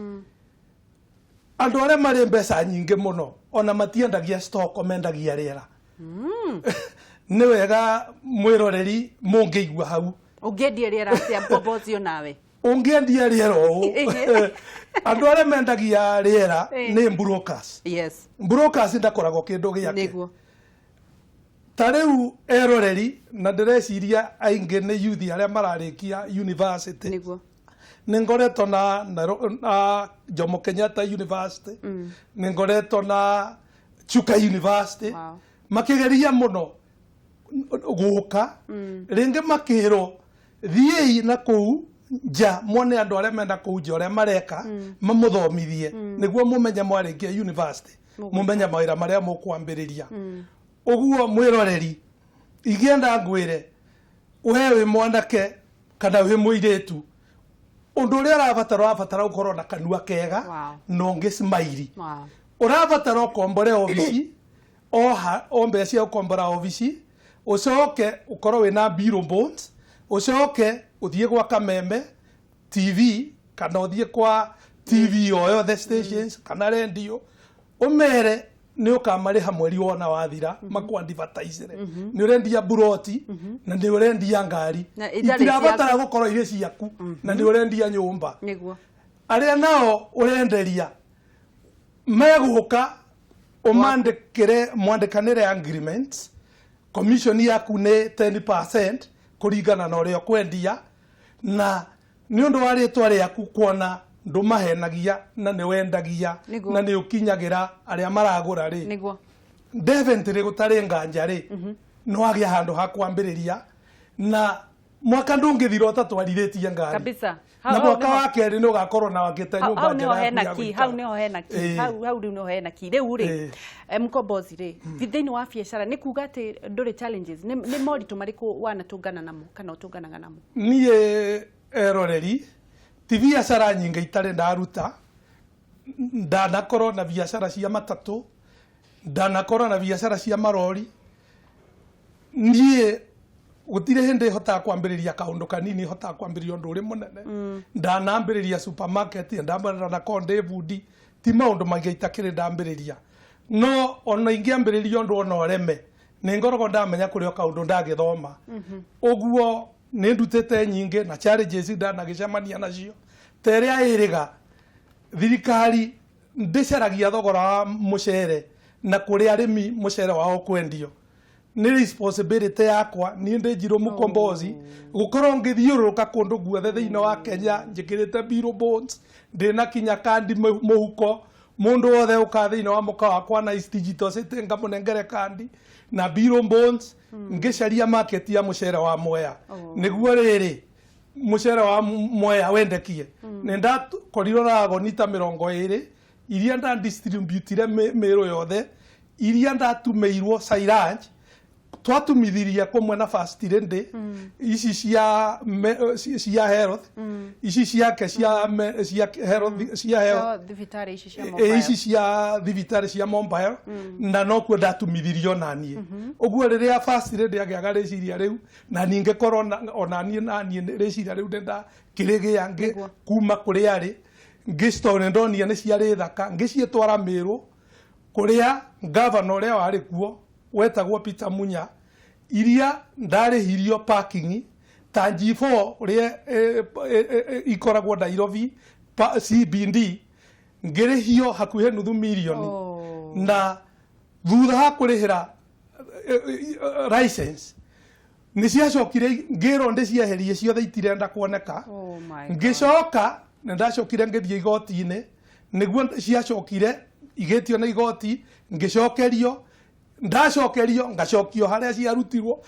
andũ arĩa marĩ mbeca nyingĩ mũno ona matiendagia stock, mendagia rĩera. Nĩ wega mwĩroreri mũngĩigua hau. Ũngĩendia rĩera atĩa Mkombozi nawe? Ũngĩendia rĩera ũũ, andũ arĩa mendagia rĩera nĩ brokers. Brokers ndakoragwo kĩndũ gĩake. Ta rĩu eroreri, na ndĩreciria aingĩ nĩ youth arĩa mararĩkia university. Nĩ ngoretwo na Jomo Kenyatta University, nĩ ngoretwo na Chuka University, makĩgeria mũno gũka, rĩngĩ makĩrwo thiĩi na kũu nja mwone andũ arĩa mena kũu nja ũrĩa mareka, mamũthomithie nĩguo mũmenye mwarĩkia university mũmenye mawĩra marĩa mũkwambĩrĩria. Ũguo mwĩroreri, ingĩenda ngwĩre we wĩ mwanake kana wĩ mũirĩtu, ũndũ ũrĩa ũrabatara, ũrabatara gũkorwo na kanua kega na ũngĩ smile. Ũrabatara ũkombore obici, o mbeca cia gũkombora obici, ũcoke ũkorwo wĩna biro bonds, ũcoke ũthiĩ gwa Kameme TV kana ũthiĩ kwa TV o yothe stations kana radio, ũmere nĩ ũkamarĩha mweri wona wathira, makũ-advertisere nĩ ũrendia buroti na nĩ ũrendia ngari, itirabatara gũkorwo irĩ ciaku, na nĩ ũrendia nyũmba. Arĩa nao ũrenderia megũka ũmandĩkĩre, mwandĩkanĩre agreements, commission yaku nĩ 10% kũringana na ũrĩa ũkwendia, na nĩ ũndũ wa rĩtwa rĩaku kuona ndũmahenagia na nĩ wendagia na nĩ ũkinyagĩra arĩa maragũra rĩ, definitely gũtarĩ nganja rĩ, nĩ wagĩa handũ ha kwambĩrĩria, na mwaka ndũngĩthira ũtatwarithĩtie ngari kabisa. Na mwaka wa kerĩ nĩ ũgakorwo na wakĩte nyũmba njega yaku ya gũikara. Hau nĩho hena key, hau rĩu nĩho hena key. Rĩu rĩ, Mkombozi rĩ, thĩinĩ wa biacara nĩ kuga atĩ ndũrĩ challenges, nĩ moritũ marĩkũ wanatũngana namo kana ũtũnganaga namo? Niĩ eroreri, ti biacara nyingĩ itarĩ ndaruta. Ndanakorwo na biacara cia matatũ, ndanakorwo na biacara cia marori. Niĩ gũtirĩ hĩndĩ hotaga kwambĩrĩria kaũndũ kanini, hotaga kwambĩrĩria ũndũ ũrĩ mũnene. Ndanambĩrĩria supermarket, ndanakorwo ndĩ bundi, ti maũndũ maingĩ itakĩrĩ ndambĩrĩria. No ona ingĩambĩrĩria ũndũ ona ũreme, nĩ ngoragwo ndamenya kũrĩ o kaũndũ ndagĩthoma. Ũguo nĩ ndutĩte nyingĩ na challenges ndanagĩcemania nacio. Ta ĩrĩa ĩrĩga thirikari ndĩcaragia thogora wa mũcere na kũrĩ arĩmi mũcere wao kwendio, nĩ responsibility yakwa niĩ ndĩ Njirũ Mkombozi gũkorwo ngĩthiũrũrũka kũndũ guothe thĩinĩ wa Kenya njĩkĩrĩte biro bonds, ndĩna kinya kandi mũhuko, mũndũ wothe ũka thĩinĩ wa mũkawa wakwa na East Digital City ngamũnengere kandi na biro bonds, ngĩcaria market ya mũcere wa Mwea nĩguo rĩrĩ mũcere wa Mwea wendekie. Nĩ ndakorirwo na agoni ta 20 iria ndandistributire Mĩrũ yothe, iria ndatumĩirwo silage. Twatumithirie kumwe na First Lady ici cia cia health, ici ciake cia cia health, cia health. Thibitarĩ ici cia Ĩ, mobile. Ici cia thibitarĩ cia mobile, na nokuo ndatumithirio naniĩ. Ũguo rĩrĩa First Lady agĩaga rĩciria rĩu, na ningĩ korwo ona niĩ naniĩ rĩciria rĩu nĩndakĩrĩgĩa ngĩ kuma kũrĩa arĩ, ngĩcitondũ nĩndonire nĩ ciarĩ thaka, ngĩciĩtwara Mĩrũ kũrĩa gavana ũrĩa warĩ kuo wetagwo Peter Munya, iria ndarĩhirio parking ta G4 ũrĩa ikoragwo Nairobi CBD, ngĩrĩhio hakuhĩ nuthu mirioni. Na thutha wa kũrĩhĩra license, nĩ ciacokire ngĩrwo ndĩcieherie ciothe, itirenda kuoneka. Oh my God. Ngĩcoka nĩ ndacokire ngĩthiĩ igoti-inĩ, nĩguo ciacokire igĩtio nĩ igoti, ngĩcokerio, ndacokerio ngacokio harĩa ciarutirwo,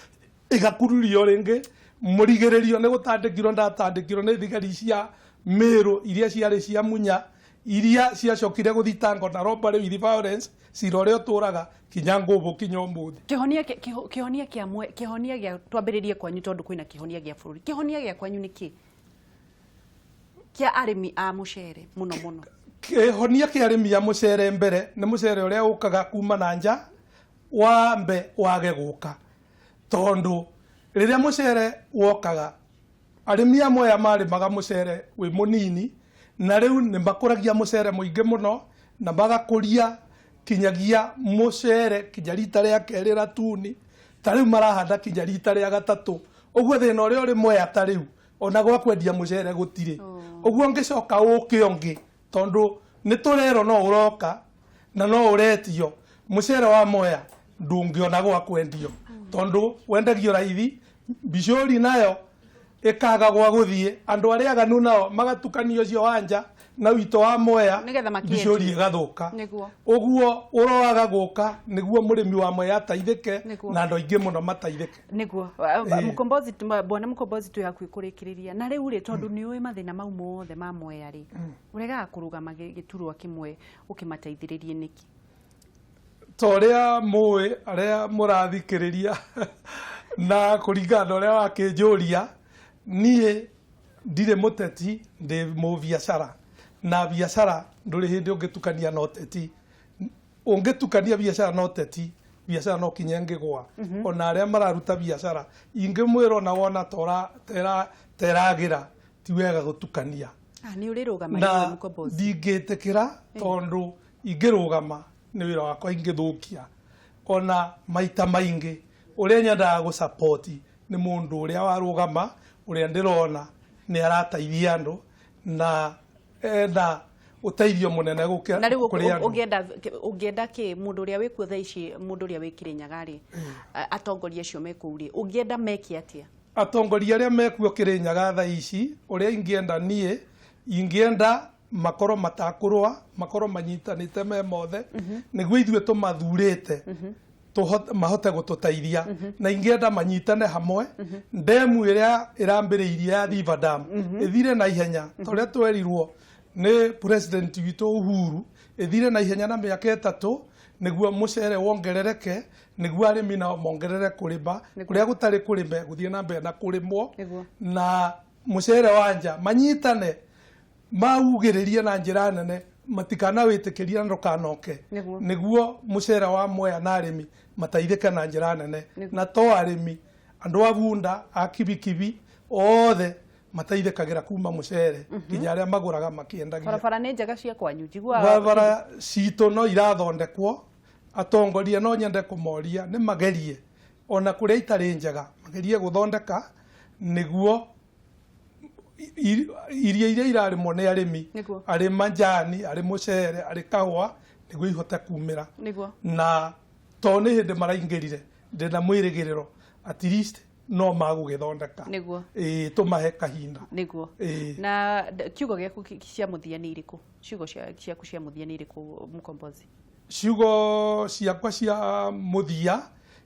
igakururio rĩngĩ. Mũrigĩrĩrio nĩ gũtandĩkirwo ndatandĩkirwo nĩ thigari cia Mĩrũ iria ciarĩ cia Munya, iria ciacokire gũthitangwo na robbery with violence, cira ũrĩa ũtũraga kinya ngũbũ kinya ũmũthĩ. Kĩhonia kĩhonia kĩa kĩhonia gĩa, twambĩrĩrie kwanyu tondũ kwĩna kĩhonia gĩa bũrũri. Kĩhonia gĩa kwanyu nĩ kĩ, kĩa arĩmi a mũcere mũno mũno? Kĩhonia kĩa arĩmi a mũcere, mbere nĩ mũcere ũrĩa ũkaga kuma na nja wambe wage gũka, tondũ rĩrĩa mũcere wokaga, arĩmi amwe aya marĩmaga mũcere wĩ mũnini, na rĩu nĩ makũragia mũcere mũingĩ mũno, na magakũria kinyagia mũcere kinya rita rĩa kerĩ ratuni, ta rĩu marahanda kinya rita rĩa gatatũ. Ũguo thĩna ũrĩa ũrĩ Mwea ta rĩu, ona gwa kwendia mũcere gũtirĩ. Ũguo ngĩcoka ũke ũngĩ, tondũ nĩ tũrerwo no ũroka na no ũretio mũcere wa Mwea, ndũngĩona gwa kwendio tondũ wendagio raithi. Mbicũri nayo ĩkaga gwa gũthiĩ, andũ arĩa aganu nao magatukania ũcio wa nja na witũ wa Mwea. Nĩgetha makĩendie. Mbicũri ĩgathũka. Ũguo ũroaga gũka nĩguo mũrĩmi wa Mwea ateithĩke na andũ aingĩ mũno mateithĩke. Nĩguo. Mũkombozi, bwana Mũkombozi, twĩ hakuhĩ kũrĩkĩrĩria na rĩu rĩ, tondũ nĩ ũĩ mathĩna mau mothe ma Mwea rĩ, ũregaga kũrũgama gĩturwa kĩmwe ũkĩmateithĩrĩrie nĩkĩ? Ta ũrĩa mũĩ, arĩa mũrathikĩrĩria, na kũringana na ũrĩa wakĩnjũria, niĩ ndirĩ mũteti, ndĩ mũbiacara, na biacara ndũrĩ hĩndĩ ũngĩtukania na ũteti. Ũngĩtukania biacara na ũteti, biacara no kinya ĩngĩgwa. Ona arĩa mararuta biacara ingĩmwĩra, ona wona tora teragĩra, ti wega gũtukania. Ah, nĩ ũrĩrũgama Na rĩu, Mũkombozi? Ndingĩtĩkĩra, tondũ ingĩrũgama nĩ wĩra wakwa ingĩthũkia. Ona maita maingĩ ũrĩa nyendaga gũsapoti nĩ mũndũ ũrĩa warũgama, ũrĩa ndĩrona nĩ arateithia andũ na ena ũteithio mũnene gũkĩra Na rĩu kũrĩ andũ. Ũngĩenda kĩ mũndũ ũrĩa wĩkuo thaa ici, mũndũ ũrĩa wĩ Kĩrĩnyaga rĩ, atongoria acio me kũu rĩ, ũngĩenda meke atĩa? Atongoria arĩa mekuo Kĩrĩnyaga thaa ici, ũrĩa ingĩenda niĩ, ingĩenda makorwo matakũrũa, makorwo manyitanĩte me mothe, nĩguo ithuĩ tũmathurĩte mahote gũtũteithia. Na ingĩenda manyitane hamwe, ndemu ĩrĩa ĩrambĩrĩirie ya River Dam ĩthire na ihenya, ta ũrĩa twerirwo nĩ president witũ Uhuru, ĩthire na ihenya na mĩaka 3, nĩguo mũcere wongerereke, nĩguo arĩmi nao mongerere kũrĩma. Kũrĩa gũtarĩ kũrĩme gũthiĩ na mbere na kũrĩmwo. Na mũcere wa nja manyitane, maugĩrĩrie na njĩra nene, matikanawĩtĩkĩrie na ndũkanoke, nĩguo mũcere wa Mwea na arĩmi mateithĩke na njĩra nene. Na to arĩmi, andũ a bunda, a kibikibi, othe mateithĩkagĩra kuma mũcere, nginya arĩa magũraga makĩendagia. Barabara nĩ njega cia kwanyu? Njiguaga Barabara citũ no irathondekwo. Atongoria no nyende kũmoria nĩ magerie, ona kũrĩa itarĩ njega, magerie gũthondeka nĩguo irio iria irarĩmwo nĩ arĩmi, arĩ majani, arĩ mũcere, arĩ kahũa, nĩguo ihote kumĩra. Na to nĩ hĩndĩ maraingĩrire, ndĩna mwĩrĩgĩrĩro at least no magũgĩthondeka. Ĩĩ, tũmahe kahinda. Ĩĩ. Na kiugo gĩaku cia mũthia nĩ irĩkũ? Ciugo ciaku cia mũthia nĩ irĩkũ, Mũkombozi? Ciugo ciakwa cia mũthia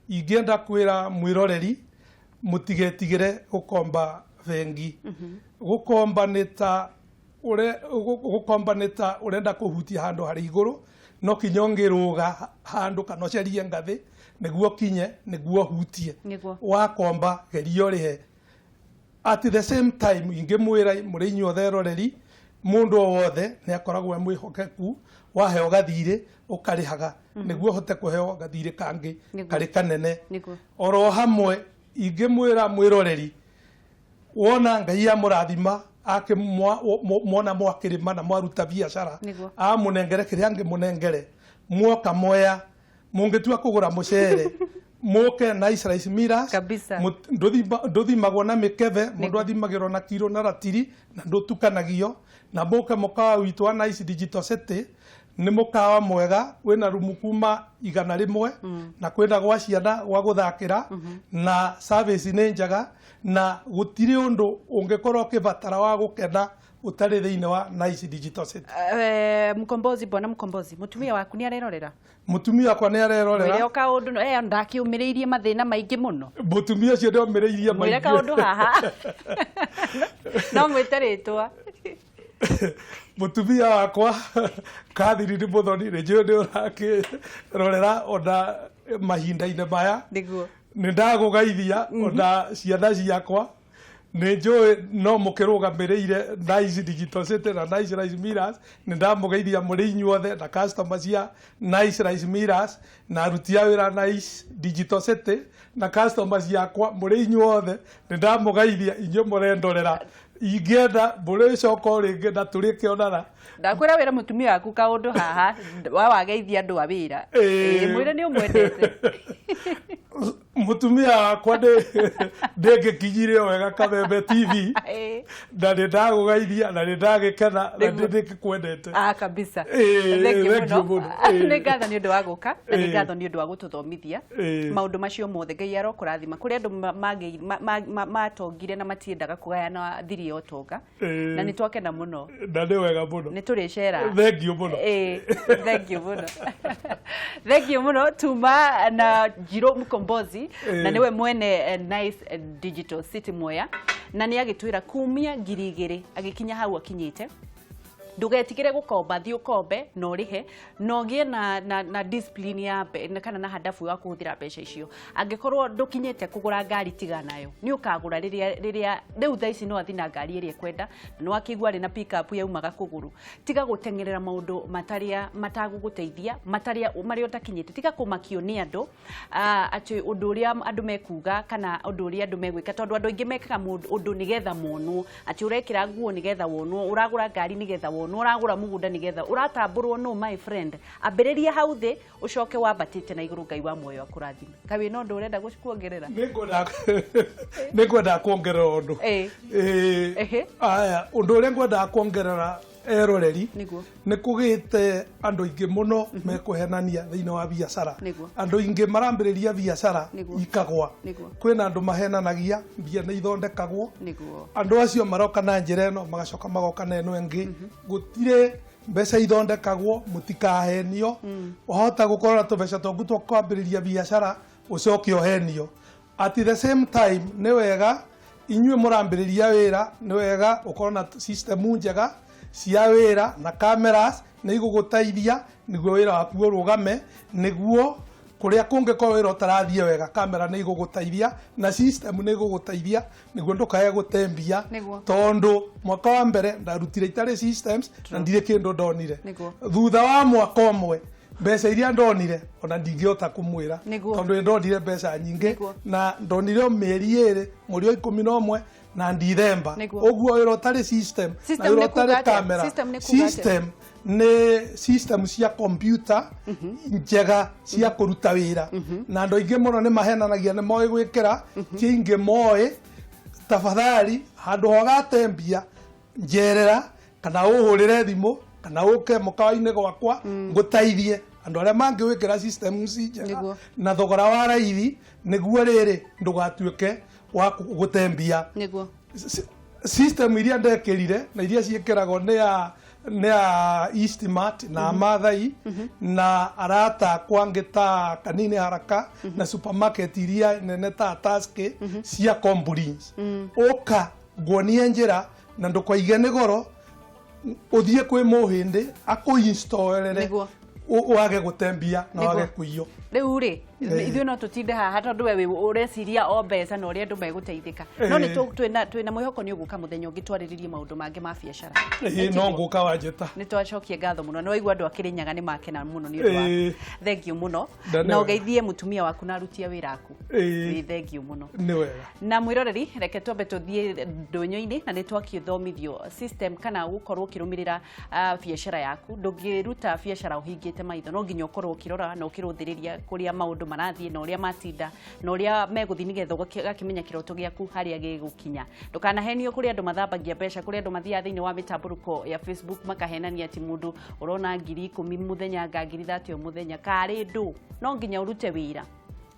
ingĩenda kwĩra mwĩroreri, mũtigetigĩre gũkomba bengi. Gũkomba nĩ ta gũkomba nĩ ta ũrenda kũhutia handũ harĩ igũrũ, no kinya ũngĩrũga handũ kana ũcarie ngathĩ. Nĩguo kinye, nĩguo hutie. Wakomba geria ũrĩhe. At the same time ingĩmwĩra mũrĩ inyuothe eroreri, mũndũ o wothe nĩ akoragwo e mwĩhokeku, waheo gathirĩ ũkarĩhaga nĩguo ũhote kũheo gathirĩ kangĩ karĩ kanene. Oro hamwe ingĩmwĩra mwĩroreri, wona Ngai amũrathima mona mwakĩrĩma na mwaruta biacara, amũnengere kĩrĩa angĩmũnengere, mwoka moya mũngĩtua kũgũra mũcere mũke Nice Rice Millers. Ndũthimagwo na mĩkebe, mũndũ athimagĩrwo na kiro na ratiri na ndũtukanagio. Na mũke mũkawa witũ wa Nice Digital City, nĩ mũkawa mwega wĩna rumu kuma 100 na kwĩna gwa ciana gwa gũthakĩra, na service nĩ njega, na gũtirĩ ũndũ ũngĩkorwo ũkĩbatara wa gũkena ũtarĩ thĩinĩ wa Nice Digital City. Mkombozi, bwana Mkombozi, mutumia waku nĩ arerorera? Mutumia wakwa nĩ arerorera. Mwĩre o kaũndũ, ndakĩũmĩrĩirie mathĩna maingĩ mũno. Mutumia ũcio ndĩomĩrĩirie maingĩ. Mwĩre kaũndũ haha. No mwĩte rĩtwa. Mutumia wakwa Catherine Muthoni, nĩ njũĩ nĩ ũrakĩrorera ona mahinda-inĩ maya. Nĩguo. Nĩ ndagũgeithia ona ciana ciakwa. Nĩ njũĩ no mũkĩrũgamĩrĩire Nice Digital City na Nice Rice Millers. Nĩ ndamũgeithia mũrĩ inyuothe na customer cia Nice Rice Millers na aruti a wĩra Nice Digital City na customer ciakwa mũrĩ inyuothe. Nĩ ndamũgeithia inyuĩ mũrendorera. Ingĩenda mũrĩcoka o rĩngĩ na tũrĩkĩonana. Ndakwĩra wĩra mũtumia waku kaũndũ haha, wawageithia andũ a wĩra. Mwĩre nĩ ũmwendete. Mũtumia wakwa ndĩngĩkinyire wega Kameme TV. Na nĩ ndagũgeithia na nĩ ndagĩkena na nĩ ndĩkwendete. Kabisa. Thank you mũno. Nĩ ngatho nĩ ũndũ wa gũka, na nĩ ngatho nĩ ũndũ wa gũtũthomithia maũndũ macio mothe. Ngai arokũrathima. Kũrĩ andũ matongire na matiendaga kũgayana thiri ya ũtonga. Na nĩ twakena mũno. Na nĩ wega mũno. Nĩ tũrĩcera. Thank you mũno. Thank you mũno. Thank you mũno. Tuma na Njirũ Mkombozi, na nĩwe mwene Nice Digital City Mwea, na nĩ agĩtwĩra kumia 2000 agĩkinya hau akinyĩte. Ndũgetigĩre gũkomba, thiĩ ũkombe na ũrĩhe, na ũgĩe na discipline ya kana na hadafu ya kũhũthĩra mbeca icio. Angĩkorwo ndũkinyĩte kũgũra ngari, tiga nayo. Nĩ ũkagũra rĩrĩa rĩu thaa ici no athiĩ na ngari ĩrĩa ekwenda, na nĩ wakĩigua arĩ na pick up yaumaga kũgũrũ. Tiga gũteng'erera maũndũ matarĩa matagũgũteithia, matarĩa marĩa ũtakinyĩte. Tiga kũmakio nĩ andũ, atĩ ũndũ ũrĩa andũ mekuga kana ũndũ ũrĩa andũ megwĩka, tondũ andũ aingĩ mekaga ũndũ nĩgetha monwo, atĩ ũrekĩra nguo nĩgetha wonwo, ũragũra ngari nĩgetha wonwo, ũragũra mũgũnda nĩgetha ũratambũrwo. No my friend, ambĩrĩria hau thĩ ũcoke wambatĩte na igũrũ. Ngai wa muoyo akũrathime. Kaĩ wĩna ũndũ ũrenda kuongerera? Nĩ ngwendaga kuongerera ũndũ. Aya, ũndũ ũrĩa ngwendaga kuongerera eroreri, nĩ kũgĩte andũ aingĩ mũno mekũhenania thĩinĩ wa biacara. Andũ aingĩ marambĩrĩria biacara ikagwa. Kwĩna andũ mahenanagia mbia nĩ ithondekagwo. Andũ acio maroka na njĩra ĩno, magacoka magoka na ĩno ĩngĩ. Gũtirĩ mbeca ithondekagwo, mũtikahenio. Wahota gũkorwo na tũbeca twaku twa kwambĩrĩria biacara, ũcoke ũhenio. At the same time, nĩ wega inyuĩ mũrambĩrĩria wĩra, nĩ wega ũkorwo na system njega cia wĩra na cameras nĩ igũgũteithia nĩguo wĩra waku ũrũgame, nĩguo kũrĩa kũngĩkorwo wĩra ũtarathiĩ wega, kamera nĩ igũgũteithia na system nĩ igũgũteithia nĩguo ndũkae gũtembia. Tondũ mwaka wa mbere ndarutire itarĩ systems na ndirĩ kĩndũ ndonire. Thutha wa mwaka ũmwe mbeca iria ndonire ona ndingĩhota kũmwĩra, tondũ ndonire mbeca nyingĩ na ndonire o mĩeri ĩrĩ mweri wa 11 na Ndithemba. Ũguo wĩra ũtarĩ system na wĩra ũtarĩ kamera, system nĩ system cia computer njega cia kũruta wĩra, na andũ aingĩ mũno nĩ mahenanagia nĩ moĩ gwĩkĩra, ti aingĩ moĩ. Tafadhali, handũ ha ũgatembia, njerera kana ũhũrĩre thimũ kana ũke mũkawa-inĩ gwakwa ngũteithie andũ arĩa mangĩwĩkĩra system ci njega na thogora wa raithi, nĩguo rĩrĩ ndũgatuĩke wa gũtembia. System iria ndekĩrire na iria ciĩkĩragwo nĩ ya Eastmart na Mathai na arata akwa angĩ ta Kanini Haraka na supermarket iria nene ta Taske cia companies. Ũka nguonie njĩra na ndũkoige nĩ goro, ũthiĩ kwĩ mũhĩndĩ akũinstallere wage gũtembia na wage kũiywo. Rĩu rĩ Ithuĩ no tũtinde haha tondũ we ũreciria o mbeca na ũrĩa andũ megũteithĩka. No nĩ twĩna mwĩhoko nĩ ũgũka mũthenya ũngĩ twarĩrĩrie maũndũ mangĩ ma biacara. No ngũka wanjĩta. Nĩ twacokia ngatho mũno. Nĩ waigua andũ a Kĩrĩnyaga nĩ makena mũno nĩ ũndũ waku. Thank you mũno. Na ũgeithie mũtumia waku na aruti a wĩra aku. Thank you mũno. Nĩ wega. Na mwĩroreri, reke twambe tũthiĩ ndũnyũ-inĩ na nĩ twakĩthomithio system kana gũkorwo ũkĩrũmĩrĩra biacara yaku. Ndũngĩruta biacara ũhingĩte maitho, no nginya ũkorwo ũkĩrora na ũkĩrũthĩrĩria kũrĩa maũndũ marathiĩ na ũrĩa matinda na ũrĩa megũthiĩ nĩgetha ũgakĩmenya kĩroto gĩaku harĩa gĩgũkinya. Ndũkanahenio kũrĩ andũ mathambagia mbeca, kũrĩ andũ mathiaga thĩinĩ wa mĩtambũrũko ya Facebook makahenania atĩ mũndũ ũrona 10,000 mũthenya nga 30,000 o mũthenya, karĩ ndũ. No nginya ũrute wĩra.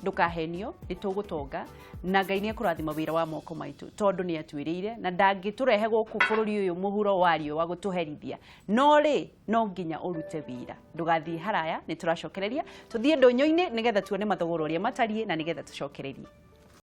Ndũkahenio, nĩ tũgũtonga na Ngai nĩ ekũrathima wĩra wa moko maitũ tondũ nĩ atwĩrĩire na ndangĩtũrehe gũkũ bũrũri ũyũ mũhuro wa riũa gũtũherithia. No rĩ, no nginya ũrute wĩra. Ndũgathiĩ haraya, nĩ tũracokereria tũthiĩ ndũnyũ-inĩ nĩgetha tuone mathogora ũrĩa matariĩ na nĩgetha tũcokererie.